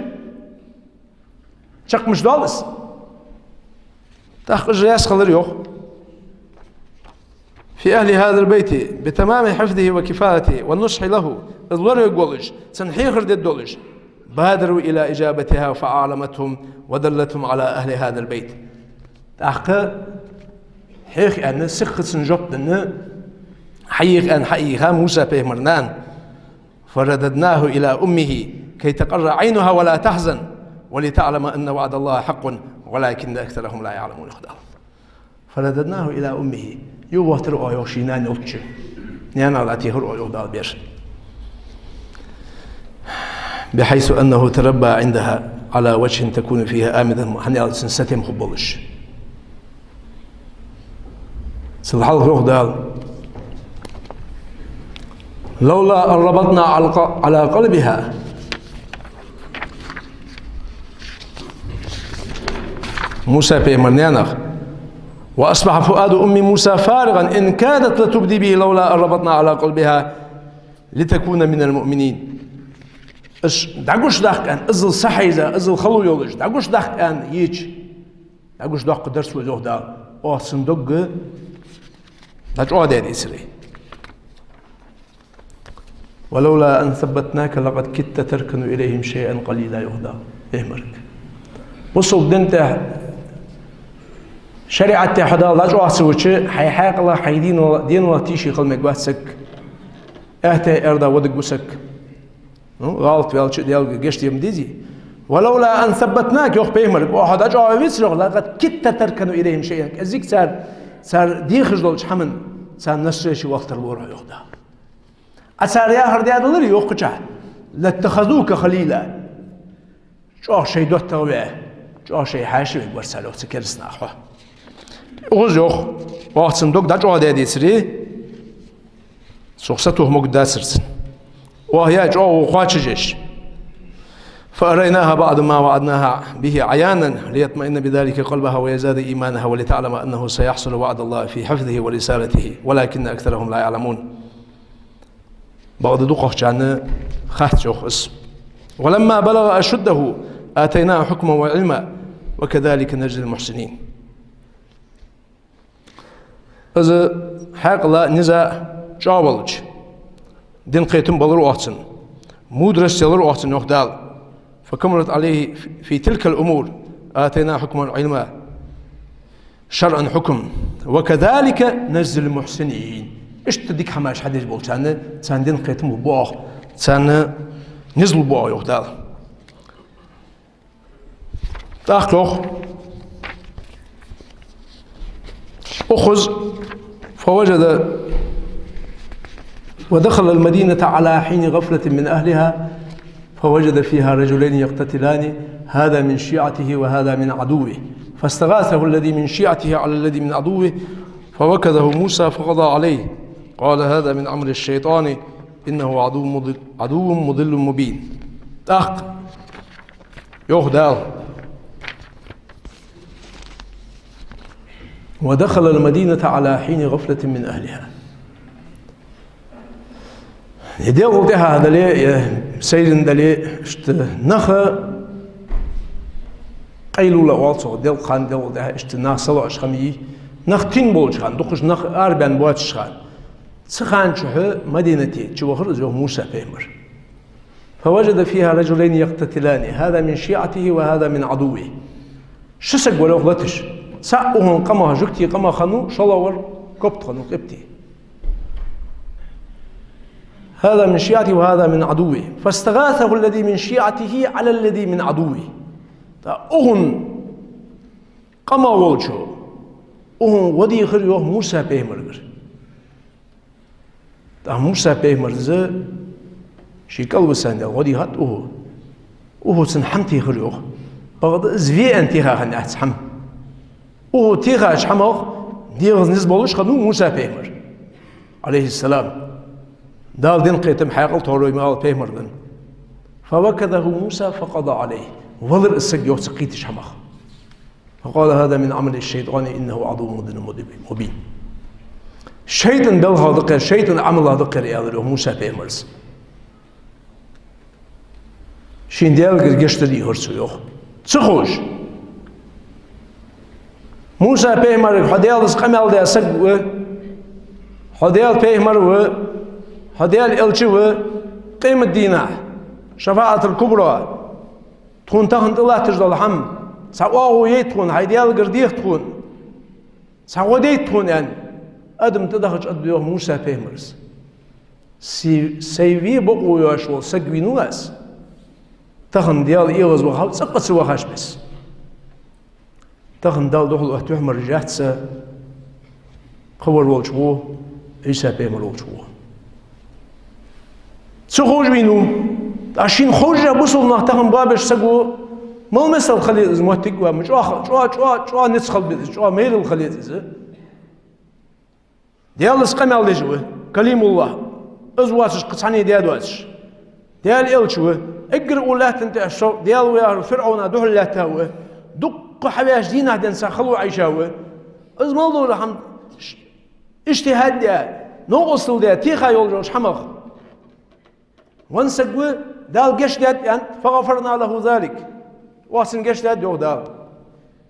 чакхмаш доал из. ТӀаккха из раьза хилар йоах. في أهل هذا البيت بتمام حفظه وكفالته والنصح له, из лоравергволаш, цунна хьехар дергдолаш. بادروا إلى إجابتها فأعلمتهم ودلتهم على أهل هذا البيت. ТӀаккха хьех аьнна, сиха цунна жоп денна, хьаеха аьнна, хьаийха Муса пайхамара нана. فرددناه إلى أمه كي تقر عينها ولا تحزن ولتعلم أن وعد الله حق ولكن أكثرهم لا يعلمون. فرددناه إلى أمه. Юхавахийтар оаха йоах ший нана йолча. Наьнах дӀатехар оаха йоах Дала бер. بحيث أنه تربى عندها على وجه تكون فيها آمنا, хӀана аьлча цун сатем хургболаш. Цул хьалха йоах Дала: لولا أن ربطنا على ق-، على قلبها. Муса пайхамара наьнах: وأصبح فؤاد أم موسى فارغا إن كادت لتبدي به لولا أن ربطنا على قلبها لتكون من المؤمنين. Из дӀагучадаккха аьнна, иззал сахьийза, иззал хало йолаш, дӀагучадаккха аьнна йича, дӀагучадоаккхаргдар цо, йоах Дала, оаха цун дог дӀачӀоагӀдаь децаре. ولولا أن ثبتناك لقد كدت تركن إليهم شيئا قليلا, йоах Дала пайхамарга. Бусалба дина тӀа, шариӀата тӀа хьо Дала дӀачӀоагӀа ца вича, хьай хьаькъалах, хьай денал-, денал тийша хила мегаш вац саг. Аьттехьа-аьрда вадаш ва саг. Ну, гӀалат ваьлча а Даьлага гешт де ма дезий. ولولا أن ثبتناك, йоах пайхамарга, оаха хьо дӀачӀоагӀве вецаре, йоах, لقد كدت تركن إليهم شيئا. КӀезига цар, цар дехаш долча хӀаман, царна навстречу вахийтар лора хьо, йоах Дала. Ӏа цар яхар даь даларе, йоах кхычахьа: لاتخذوك خليلا. ЧӀоагӀа шоай доттагӀа ваь, чӀоагӀа шоай хьаьша вергвар цар, йоах, цу керастанаха хьо. Укхаза, йоах, оаха цун дог дӀачӀоагӀдаь децаре, цох сатоха могадацар цунна. Оаха яь чӀоагӀо кхоачашъеш. فأريناها بعض ما وعدناها به عيانا ليطمئن بذلك قلبها ويزداد إيمانا ولتعلم أنه سيحصل وعد الله في حفظه ورسالته ولكن أكثرهم لا يعلمون. Бакъда дукхагӀчарна хац, йоах, из. ولما بلغ أشده آتيناه حكما وعلما وكذلك نجزي المحسنين. Из хьаькъал, низа чӀоагӀа болча, дин кхетам балар оаха цунна, мудрость ялар оаха цунна, йоах Дала. فكملت عليه في تلك الأمور آتيناه حكما وعلما شرعا حكم وكذلك نجزي المحسنين. Иштта дика хӀамаш хьадеш болчарна, царна дин кхетам лургба оаха, царна низ лургба оаха, йоах Дала. ТӀаккха йоах: أخذ فوجد ودخل المدينة على حين غفلة من أهلها فوجد فيها رجلين يقتتلان هذا من شيعته وهذا من عدوه، فاستغاثه الذي من شيعته على الذي من عدوه، فوكزه موسى فقضى عليه، قال هذا من عمل الشيطان، إنه عدو مضل، عدو مضل مبين. ТӀаккха йоах Дала: ودخل المدينة على حين غفلة من أهلها. Е делкъел тӀехьа дале, е сайранна дале, иштта нах къайлула оал цох, делкъа хана, делкъел тӀехьа иштта нах салоӀаш хана, нах тин болча хана, дукхача нах арабаьнна боацача хана. Цу хана чухь Мадинате чувахар из, йоах, Муса пайхамар. فوجد فيها رجلين يقتتلان، هذا من شيعته وهذا من عدوه. Ши саг вар, йоах, латаш. ЦаӀ укхун къамах, жугтий къамах хиннав, шоллагӀвар копта хиннав, къибти. هذا من شيعته وهذا من عدوه، فاستغاثه الذي من شيعته على الذي من عدوه. ТӀаккха укхун къамах волчо укхунга гӀо дийхар, йоах, Муса пайхамарагара. ТӀаккха Муса пайхамарас ший кӀалвисандаь гӀо дийхад укхо. Укхо цунна хӀама техар, йоах. Бакъда из ве аьнна теха хиннаяц хӀама. Укхо техача хӀамах дегӀаза низ болаш хиннав Муса пайхамар, عليه السلام. Дала денна кхетам, хьаькъал тохарой ма ала пайхамарга. فوكزه موسى فقضى عليه. Валар из саг, йоах, цу кхийттача хӀамах. فقال هذا من عمل الشيطان إنه عدو مضل مبين. ШайтӀан белхах да-кх ер, шайтӀан Ӏамалах да-кх ер, аьлар, йоах, Муса пайхамарас. Шийна Даьлагара гешт дар дийхар цо, йоах. Ца ховш. Муса пайхамарга: хьо Даьлаца къамаьл даь саг ва, хьо Даьла пайхамар ва, хьо Даьла элча ва, къематдийнахьа, шафаӀатул-кубра, тхона тахан тӀалатташ дола хӀама, цхьа оагӀув яйта тхона, хьай Даьлагара деха тхона, цхьа гӀо дайта тхона, аьнна, адам тӀадахача аргда, йоах, Муса пайхамарас: сай, сай ве бокъо йоацаш вола саг вийнав аз, тахан Даьла эгӀазвахав, цӀаккха ца вахача бесса. Тахан Далла духьал отта юхьмаржа яц са, кхывар волча гӀо, Ӏийса пайхамар волча гӀо. Ца ховш вийнав. ТӀаккха шийна ховш а бусалба нах тахан боабеш саг ва, мел мисал хила еза из моттиг ва, ма чӀоагӀа, чӀоагӀа, чӀоагӀа, чӀоагӀа низ хила беза из, чӀоагӀа майрал хила еза из. Даьлаца къамаьл деш ва, Калимуллахь, из воацаш кхы цхьанне даь доацаш. Даьла элча ва, эггара укх лаьттан тӀа со Даьла ва яхар ФирӀовна духьал лаьтта ва, дукха хьаваьча дийнахьа денз цхьа хало Ӏайша ва. Из мел дола хӀама ш-, иштихӀад даь, новкъостал даь, теха йолаш йолча хӀамах. Венна саг ва, Дала гешт даьд, аьннад, فغفرنا له ذلك. Оаха цунна гешт даьд, йоах Дала.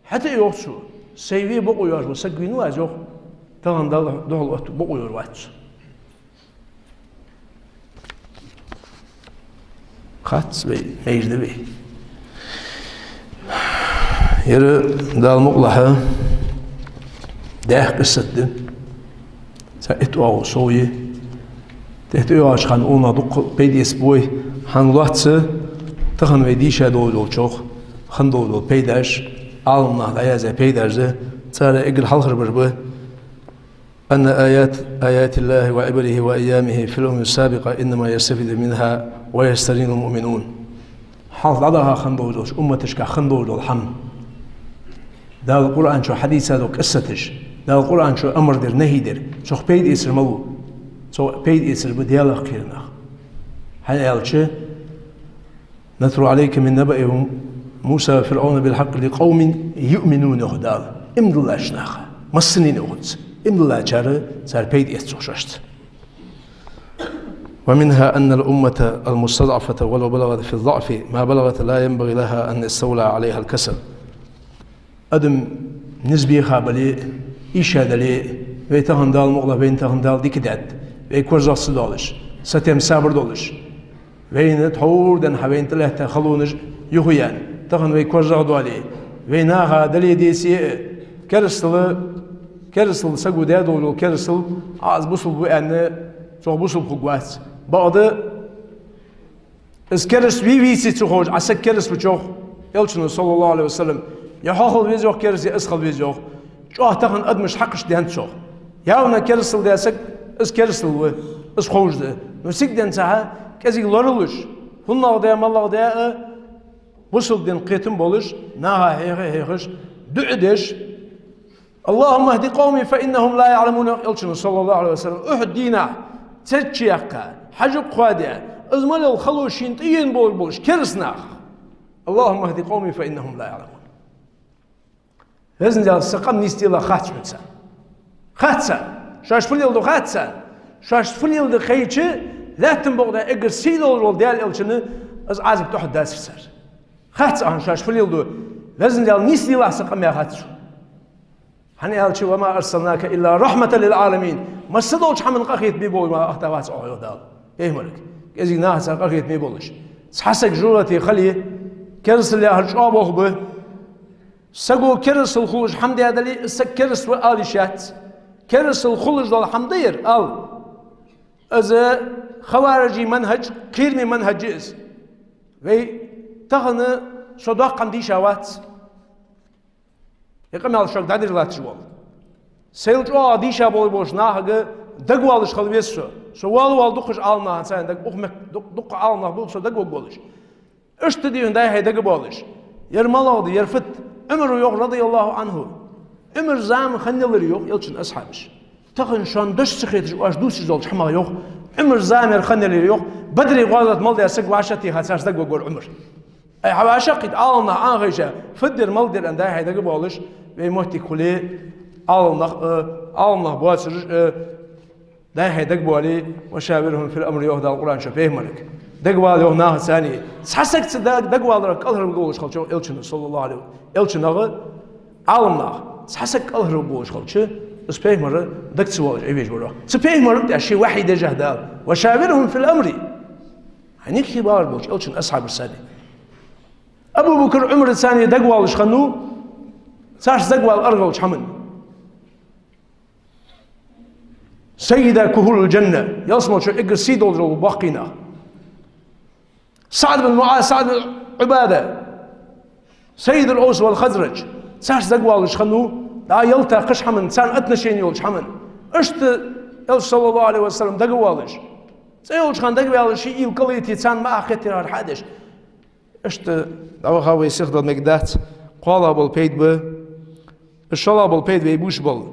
ХӀаьта а, йоах цо, сай ве бокъо йоацаш вола саг вийнав аз, йоах, тахан Далла духьал отта бокъо йоацаш вац со. Хац вай, мейжда вай. Ер, Дала мукъалахь, даьх къиссат да. Цхьа итт оагӀув сов я. ТӀехьа тӀайоагӀача хана укхунах дукха пайда эцаргба вай. ХӀана лоацца, тахан вай дийша долаш долчох хинна долаш дола пайдаш, Ӏаламнаха дӀаяздаь пайдаш да, царех эггара хьалхара бар ба: أن آيات، آيات الله وعبره وأيامه في الأمم السابقة إنما يستفيد منها ويستنير المؤمنون. Хьалха дӀадахача хана долаш долча умматашка хинна долаш дола хӀама. Дала Къуръан чу хьадийца дола къиссаташ, Дала Къуръан чу амар дар, нахьи дар, цох пайда эцар малув? Цох пайда эцар ба Даьлах кхераш нах. ХӀана аьлча: نتلو عليك من نبأ موسى وفرعون بالحق لقوم يؤمنون, йоах Дала. Иман диллача наха. Массанена, йоах цо. Иман диллачар, цар пайда эц цох шоашца. ومنها أن الأمة المستضعفة ولو بلغت في الضعف ما بلغت لا ينبغي لها أن يستولى عليها الكسل. Адам низ беха бале, ийша дале, вай тахан Дала мукъалахь, вайна тахан Дала дика даьд, вай корзагӀ ца доалаш, сатем, сабар долаш, вайна тхьовра денз хьа вайна тӀалаьтта халонаш юхаяьнна, тахан вай корзагӀ доале, вай наха дале деце а, керастал, керастал саго даь долаш дола керастал, аз бусалба ва аьнна, цох бусалба хургвац. Бакъда из кераста вий, веце ца ховш, Ӏа саг кераста вачох, Элчано, صلى الله عليه وسلم, е хьо хила веза, йоах, кераста, е из хила веза, йоах. ЧӀоагӀа тахан адамаш хьакхаш денз цох. Явно керастал даь саг, из керастал ва, из ховш да. Но цига денз цхьа кӀезига лоралуш, хӀаннагӀа даь, малагӀа даь а, Бусалба дина кхетам болаш, наха хьеха-хьехаш, дуӀа деш: «اللهم اهد قومي فإنهم لا يعلمون», йоах Элчано, саллаллахӀу Ӏалайхи ва саллам, Ухьуд дийнахьа цецъяьккха, хьажа кхоадаь, из мел йола хало шийна тӀаена болаш болаш кераста нах. «اللهم اهد قومي فإنهم لا يعلمون». Везан Даьла, са къам нийсделахь хац хьона царна. Хац царна. Шоаш фу леладу хац царна. Шоаш фу леладу хайча, лаьттан букъа тӀа эггара сий долаш вола Даьла Элчанна из Ӏазап тӀехьа дацар цар. Хац хьона шоаш фу леладу. Везан Даьла, нийсделахь са къам, яхац цо. ХӀана аьлча: «وما أرسلناك إلا رحمة للعالمين». Масса долча хӀаман къахетаме болаш ма ахта вац Ӏа, йоах Дала, пайхамарга. КӀезига нахаца къахетаме болаш. Цхьа саг жожагӀате хиле, керастал яхар чӀоагӀа болх ба. Саго керастал хулаш хӀама даь дале, из саг кераста ва ала йиш яц. Керастал хулаш дола хӀама да ер, ала. Из хаварижий манхӀаж, кхераме манхӀаж я из. Вай тахан со доккха хӀама дийша вац. Ер къамаьл шуга дӀадир латташ вола. Сайла чӀоагӀа дийша болаш болча нахага дагавоалаш хила веза со. Со воал-воал дукхача Ӏаламнахаца дага, укх мехка ду-, дукха Ӏаламнах ба со дагаваргволаш. Иштта дийхьа дай хьай дагавоалаш. Ер малагӀа да, ер фуд? Ӏумара йоах, радияллахӀу Ӏанху. Ӏумара зама хиннаяр, йоах, Элчан асхьабаш. Тахан шоана дош ца хеташ, оаш дувцаш долча хӀамах, йоах, Ӏумара зама ер хиннаяр, йоах, Бадре гӀазот мел даь саг вӀашагӀтеха царца дагаваргвар Ӏумар. Ай, хьа вӀашагӀкхийтта Ӏаламнах Ӏанхайша, фуд ер, малагӀа да ер аьнна, дай хьай дагавоалаш, вай моттиг хуле, Ӏаламнах, э, Ӏаламнах боацараш, э, дай хьай дагавоале, «وشاورهم في الأمر», йоах Дала Къуръан чу пайхамарга. Дагавала, йоах, нахаца. Цхьа саг цу да-, дагаваларах кӀалхарваргволаш хилча, йоах Элчано, саллаллахӀу Ӏалайхи ва саллам, Элчанах, Ӏаламнах, цхьа саг кӀалхарваргволаш хилча, из пайхамар дага ца воалаш Ӏовежа вар, йоах. Цу пайхамарга тӀа ший вахьи деш Дала: «وشاورهم في الأمر». Хьанеххе багӀаш болча Элчан асхьабашца. Абу Бакр Ӏумарца дагавоалаш хиннав, царца дагавала аргӀалча хӀаман. «سيدا كهول الجنة», ялсмале чу эггара сий долаш бола боккхий нах. СаӀд бин МуӀаз, СаӀд бин Ӏубада, سيد الأوس والخزرج, царца дагавоалаш хиннав, дӀа ялта кхыча хӀаман, царна отношени йолча хӀаман. Иштта Элча, саллаллахӀу Ӏалайхи ва саллам, дагавоалаш. ЦӀе йолча хана дагаваьлча, ший уйла кӀалйита, царна ма аххеттера хьадеш. Иштта дӀаваха вай сиха дала мегаргдац. КхоалагӀа бола пайда ба, из шоллагӀа бола пайда вай буш бола.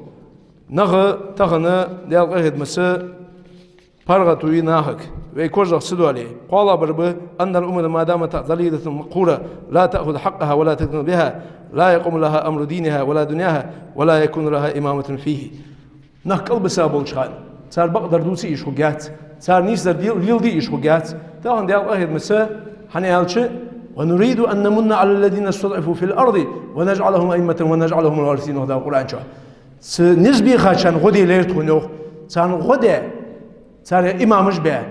Наха тахан, Даьла къахетамца, паргӀато я нахага, вай корзагӀа ца доале. КхоалагӀбар ба: «أن الأمة ما دامت ضليلة مقهورة لا تأخذ حقها ولا تدين بها لا يقوم لها أمر دينها ولا دنياها ولا يكون لها إمام فيه». Нах кӀалбиса болча хана, цар бакъдар дувца йиш хургьяц, цар нийсдар дел-, леладе йиш хургьяц. Тахан Даьла къахетамца, хӀана аьлча: «ونريد أن نمن على الذين استضعفوا في الأرض ونجعلهم أئمة ونجعلهم الوارثين», йоах Дала Къуръан чу. Цу низ бехачарна гӀо де лерхӀ тхона, йоах. Царна гӀо де, царех имамаш бе,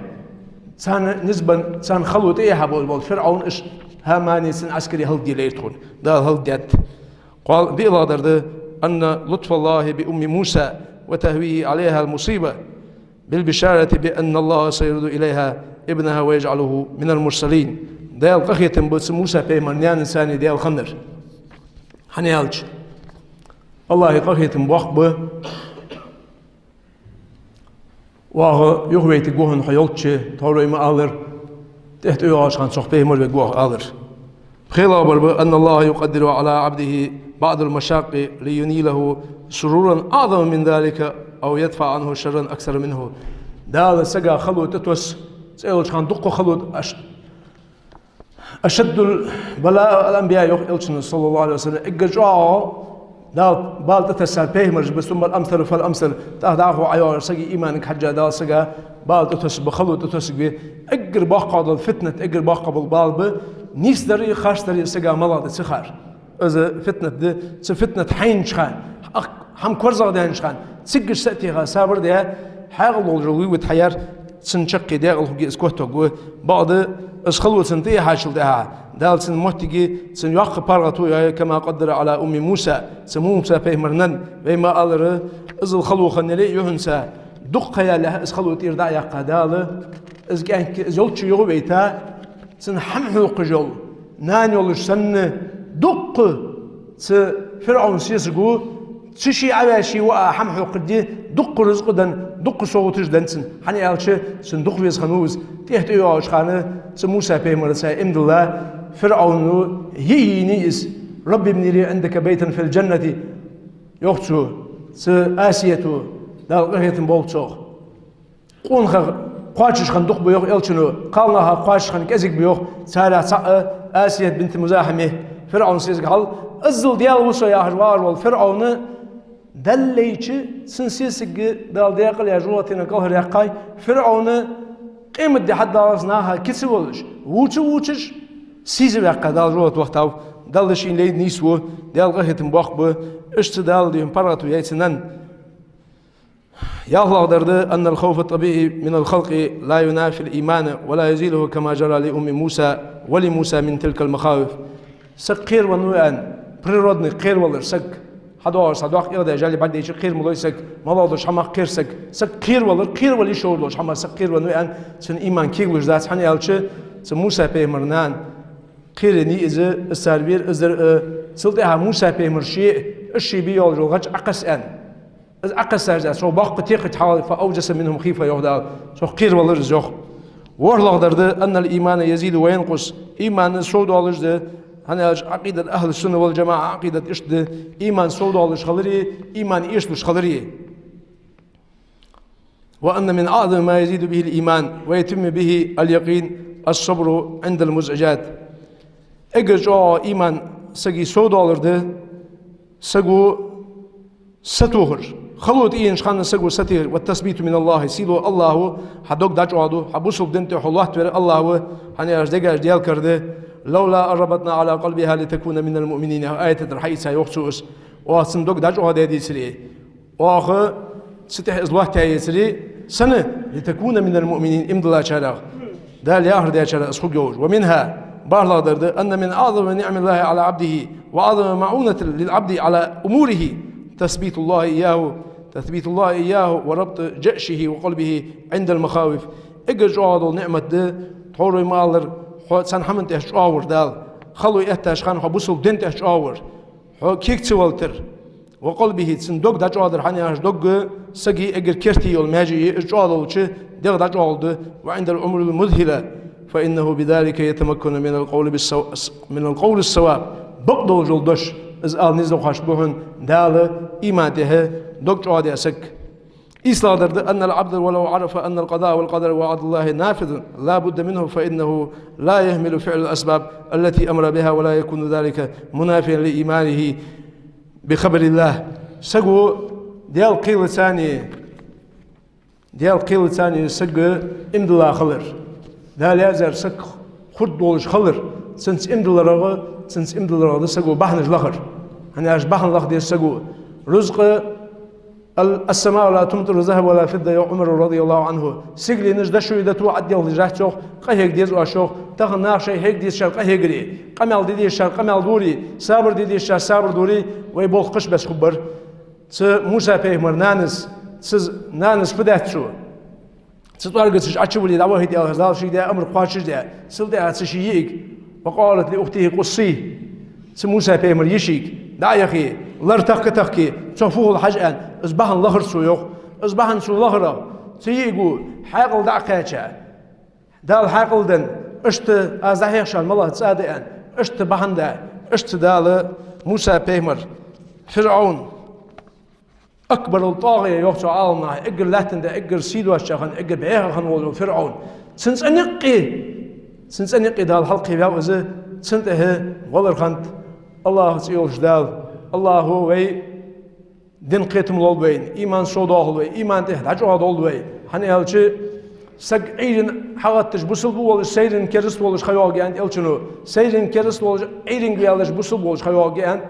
царна низ бенна, царна хало тӀаяхьа бола, бола ФирӀовн, иштта ХӀамани цун Ӏаскари хӀалакде лерхӀ тхона. Дала хӀалакдет. КхоалагӀа, биълагӀдар да: «أن لطف الله بأم موسى وتهويه عليها المصيبة بالبشارة بأن الله سيرد إليها ابنها ويجعله من المرسلين». Даьла къахетам ба цу Муса пайхамара наьнаца Даьла хиннар. ХӀана аьлча, АллахӀа къахетам боккха ба. Оаха юхавайтаргва хьона хьо йолчча, тховра вай ма аллара, тӀехьа тӀайоагӀача хана цох пайхамар вергва оаха алар. ПхелагӀбар ба: «أن الله يقدر على عبده بعض المشاق لينيله سرورا أعظم من ذلك أو يدفع عنه شرا أكثر منه». Дала сага хало тӀатосс, цӀе йолча хана дукха хало аш-, «أشد البلاء الأنبياء», йоах Элчано, саллаллахӀу Ӏалайхи ва саллам, эггара чӀоагӀа Дала бала тӀатесса пайхамараш ба, «ثم الأمثل فالأمثل». ТӀаккха дӀахо ӀойоагӀар сага, иманага хьежжа Дала сага бала тӀатоссаргба, хало тӀатоссаргба. Эггара боккхагӀа дола фитнат, эггара боккхагӀа бола бала ба, нийсдари харцдари сага малагӀа да ца хар. Из фитнат да, цу фитната хьайнача хана, ах-, хӀама корзагӀдаьннача хана, циггаш сатеха, сабар де, хьаькъал долаш вола вуйват хьаяр, цун чаккхе декъала хургья, из котторгва. Бакъда, из хало цунна тӀаяхьачул тӀехьагӀа, Дала цун моттиге, цун йоккха паргӀато йоае, «كما قدر على أم موسى», цу Муса пайхамара наьна, вай ма аллара, иззал хало хинна яле а юххьанца, дукха ха ялалехьа из хало тӀера дӀа а яьккха Дала, из кӀаьнк, из йолчча юхавайта, цунна хӀама хьокхаш йола нана йолаш санна, дукха цу ФирӀовна сесаго, цу ше Ӏоваьлча ше ваа хӀама хьокхаргда, дукха рузкъа денна, дукха совгӀаташ денна цунна. ХӀана аьлча, цунна дукха веза хиннав из. ТӀехьа тӀайоагӀача хана цу Муса пайхамараца иман дилла, ФирӀавно йийна из: «رب ابن لي عندك بيتا في الجنة», йоах цо, цу Асията, Дала къахетам болба цох. Къонахий кхоачаш хинна дукха ба йоах Элчано, кхалнаха кхоачаш хинна кӀезига ба йоах, царех цаӀ Асият бинт Музахьим я. ФирӀавна сесаг хьал, иззал Даьла ва со яхаш вагӀаш вола ФирӀавн Далла лайча, цун сесага Дала декъала яь, жожагӀатен кӀалхаръяьккхай, ФирӀавн къематди хьадаллалца наха кица волаш, вувца вувцаш, сийза ваьккха Дала жожагӀате вахийтав. Далла шийна лай нийсву, Даьла къахетам боаккхаргба, иштта Дала дийхьа паргӀато яьй цунна. ЯлхлагӀдар да: أن الخوف الطبيعي من الخلق لا ينافي الإيمان ولا يزيله كما جرى لأم موسى ولموسى من تلك المخاوف. Саг кхеравенна ва аьнна, природный кхеравалар саг. ХьадоагӀаш цхьа доккха эгӀаде, жӀали бӀаргадайча кхеравала вай саг, малагӀа долаш хӀамах кхера саг. Саг кхеравалар, кхеравала йиш йолаш дола хӀамах саг кхеравенна ва аьнна, цун иман кегалуш дац, хӀана аьлча, цу Муса пайхамара нана кхераяьй из, из цар вера, из дар, э, цул тӀехьа Муса пайхамара ше, из ше бе йолаш йола гӀаж Ӏокхесса аьнна. Из Ӏокхессача, цо боккха текхача хьале, فأوجس منهم خيفة йоах Дала, цох кхеравалар из йоах. ВорхӀлагӀдар да: أن الإيمان يزيد وينقص. Иман сов долаш да, хӀана аьлча Ӏакъидат ахӀлу сунна вал жамаӀа Ӏакъидат иштта да: иман сов долаш хилари, иман эшалуш хилари. وأن من أعظم ما يزيد به الإيمان ويتم به اليقين الصبر عند المزعجات. Эггара чӀоагӀа иман сага сов долаш да, саго сатохар. Хало тӀаенача хана саго сатохар. والتثبيت من الله, сийло АллахӀ ва, хьа дог дӀачӀоагӀду, хьа бусалба дина тӀа хьо лоаттавар АллахӀ ва, хӀана аьлча дегаш Даьла кара да. لولا أن ربطنا على قلبها لتكون من المؤمنين. Аятагара хьаийца йоах цо из. Оаха цун дог дӀачӀоагӀдаь децаре, оаха цу тӀа из лоаттаяь яцаре, сенна, لتكون من المؤمنين, иман диллачарех, Дала яхар дечарех из хургйолаш. ومنها, бархӀлагӀдар да: أن من أعظم نعم الله على عبده وأعظم معونة للعبد على أموره تثبيت الله إياه، تثبيت الله إياه وربط جأشه وقلبه عند المخاوف. Эггара чӀоагӀа дола ниӀмат да, тхьовра ма аллара, хьо цхьан хӀаман тӀа чӀоагӀвар Дала. Хало эттача хана хьо бусалба дина тӀа чӀоагӀвар. Хьо кег ца валийтар. وقلبه, цун дог дӀачӀоагӀдар, хӀана аьлча дог сага эггара керте йола маьже я, из чӀоагӀдолча дегӀ дӀачӀоагӀлуш да. وعند الأمور المذهلة فإنه بذلك يتمكن من القول بالصو-، من القول الصواب. Бакъдолаш дола дош из ала низ доаккхаш ба хьона Дала иман тӀа дог чӀоагӀдаь саг. ИйслагӀдар да: أن العبد ولو عرف أن القضاء والقدر وعد الله نافذ لا بد منه فإنه لا يهمل فعل الأسباب التي أمر بها ولا يكون ذلك منافيا لإيمانه بخبر الله. Саго Даьла кхелаца, Даьла кхелаца саг иман дилла хилар. Дала яздаьр саг хургдолаш хилар, цунца иман дилларах, цунца иман дилларах да саго бахьанаш лахар. ХӀана аьлча бахьан лаха деза саго. Рузкъа, ал-, السماء لا تمطر ذهبا ولا فضة, йоах Ӏумара رضي الله عنه. Сигаленаш дошув дӀатоха Ӏадделхаш дац йоах, къахьега деза оаш йоах. Тахан наха шоай хьега дезачар къахьегари, къамаьл де дезачар къамаьл дори, сабар де дезачар сабар дори, вай болх кхаъ беш хургбар. Цу Муса пайхамара нанас, цу нанас фу даьд цо? Цу тӀоаргацаш Ӏочувале дӀавахийта аьлча, Дала шийга даь амар кхоачашдаь, цул тӀехьа цу ший йиӀига: وقالت لأخته قصيه. Цу Муса пайхамара йишийга дӀа а яхе, лар тахка а тахке, цох фу хул хьажа аьнна, из бахьан лахар цо йоах. Из бахьан цо лахарах, цу йиӀиго хьаькъал дӀа а кхаьча, Дала хьаькъал денна, иштта аз дӀахьех шоана малагӀа цӀа да аьнна, иштта бахьан даь, иштта Дала Муса пайхамар, ФирӀавн, أكبر الطاغية йоах цу Ӏаламнаха, эггара лаьттан тӀа, эггара сий доацача хана, эггара бӀеха хинна вола ФирӀавн. Цун цӀен юкъе, цун цӀен юкъе Дала хьалкхеваьв из, цун тӀехьа валар хиннад АллахӀ цӀи йолаш Дала. АллахӀа вай дина кхетам лулба вайна, иман сов доахалда вай, иман тӀехьа дӀачӀоагӀдолда вай. ХӀана аьлча саг Ӏуйранна хьагӀатташ бусалба волаш, сайранна кераста волаш ха йоагӀа аьннад Элчано. Сайранна кераста волаш, Ӏуйранга ваьлаш бусалба волаш ха йоагӀа аьннад.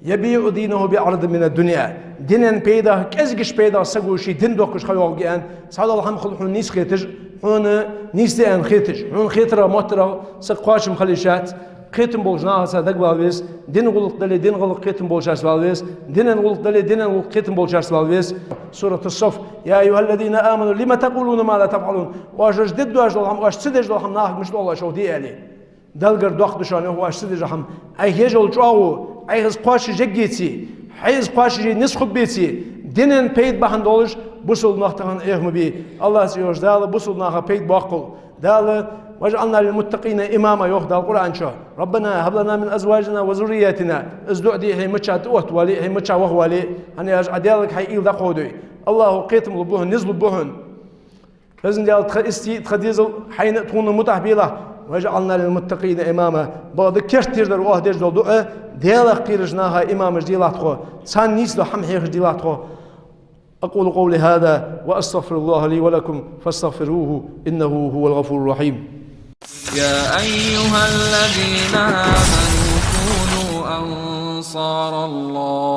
يبيع دينه بعرض من الدنيا. Динан пайдах, кӀезигача пайдах саго ший дин доаккхаш ха йоагӀа аьннад. Цхьадола хӀама хул хьона нийса хеташ, хьона нийса да аьнна хеташ, хьона хетарах, моттарах сага кхоачам хила йиш яц. Кхетам болча нахаца дагавала веза, дина гӀулакх дале, дина гӀулакх кхетам болчарца вала веза, динан гӀулакх дале, динан гӀулакх кхетам болчарца вала веза. سورة الصف: يا أيها الذين آمنوا لم تقولون ما لا تفعلون. Оаш деш дола хӀама, оаш ца деш дола хӀама нахага мишта оал оаш, йоах, де аьле. Даллагара доккха да шоана, йоах, оаш ца деш дола хӀама. Ӏайха еш йола чӀоагӀо, Ӏайха из кхоачашъергйеце, хьайна из кхоачашъе низ хургбеце, динан пайда бахьан долаш бусалба нах тахан Ӏеха ма бе. АллахӀ цӀи йолаш Дала бусалба наха пайда боаккхалба. Дала واجعلنا للمتقين إماما, йоах Дала Къуръан чу. ربنا هب لنا من أزواجنا وذرياتنا. Из дуӀа де хьай мичча тӀаоттавале, хьай мичча вахавале, хӀана аьлча Ӏа Даьлага хьай уйла дӀакховдой. АллахӀо кхетам лургба хьона, низ лургба хьона. Везан Даьла, тха истий, тха дезал хьайна а тхона а мутӀахьа белахь. واجعلنا للمتقين إماما. Бакъда керттера дар оаха деш дола дуӀа, Даьлах кхераш наха имамаш делахь тхо, царна нийса дола хӀама хьехаш делахь тхо. أقول قولي هذا وأستغفر الله لي ولكم فاستغفروه إنه هو الغفور الرحيم. يا أيها الذين آمنوا كونوا أنصار الله.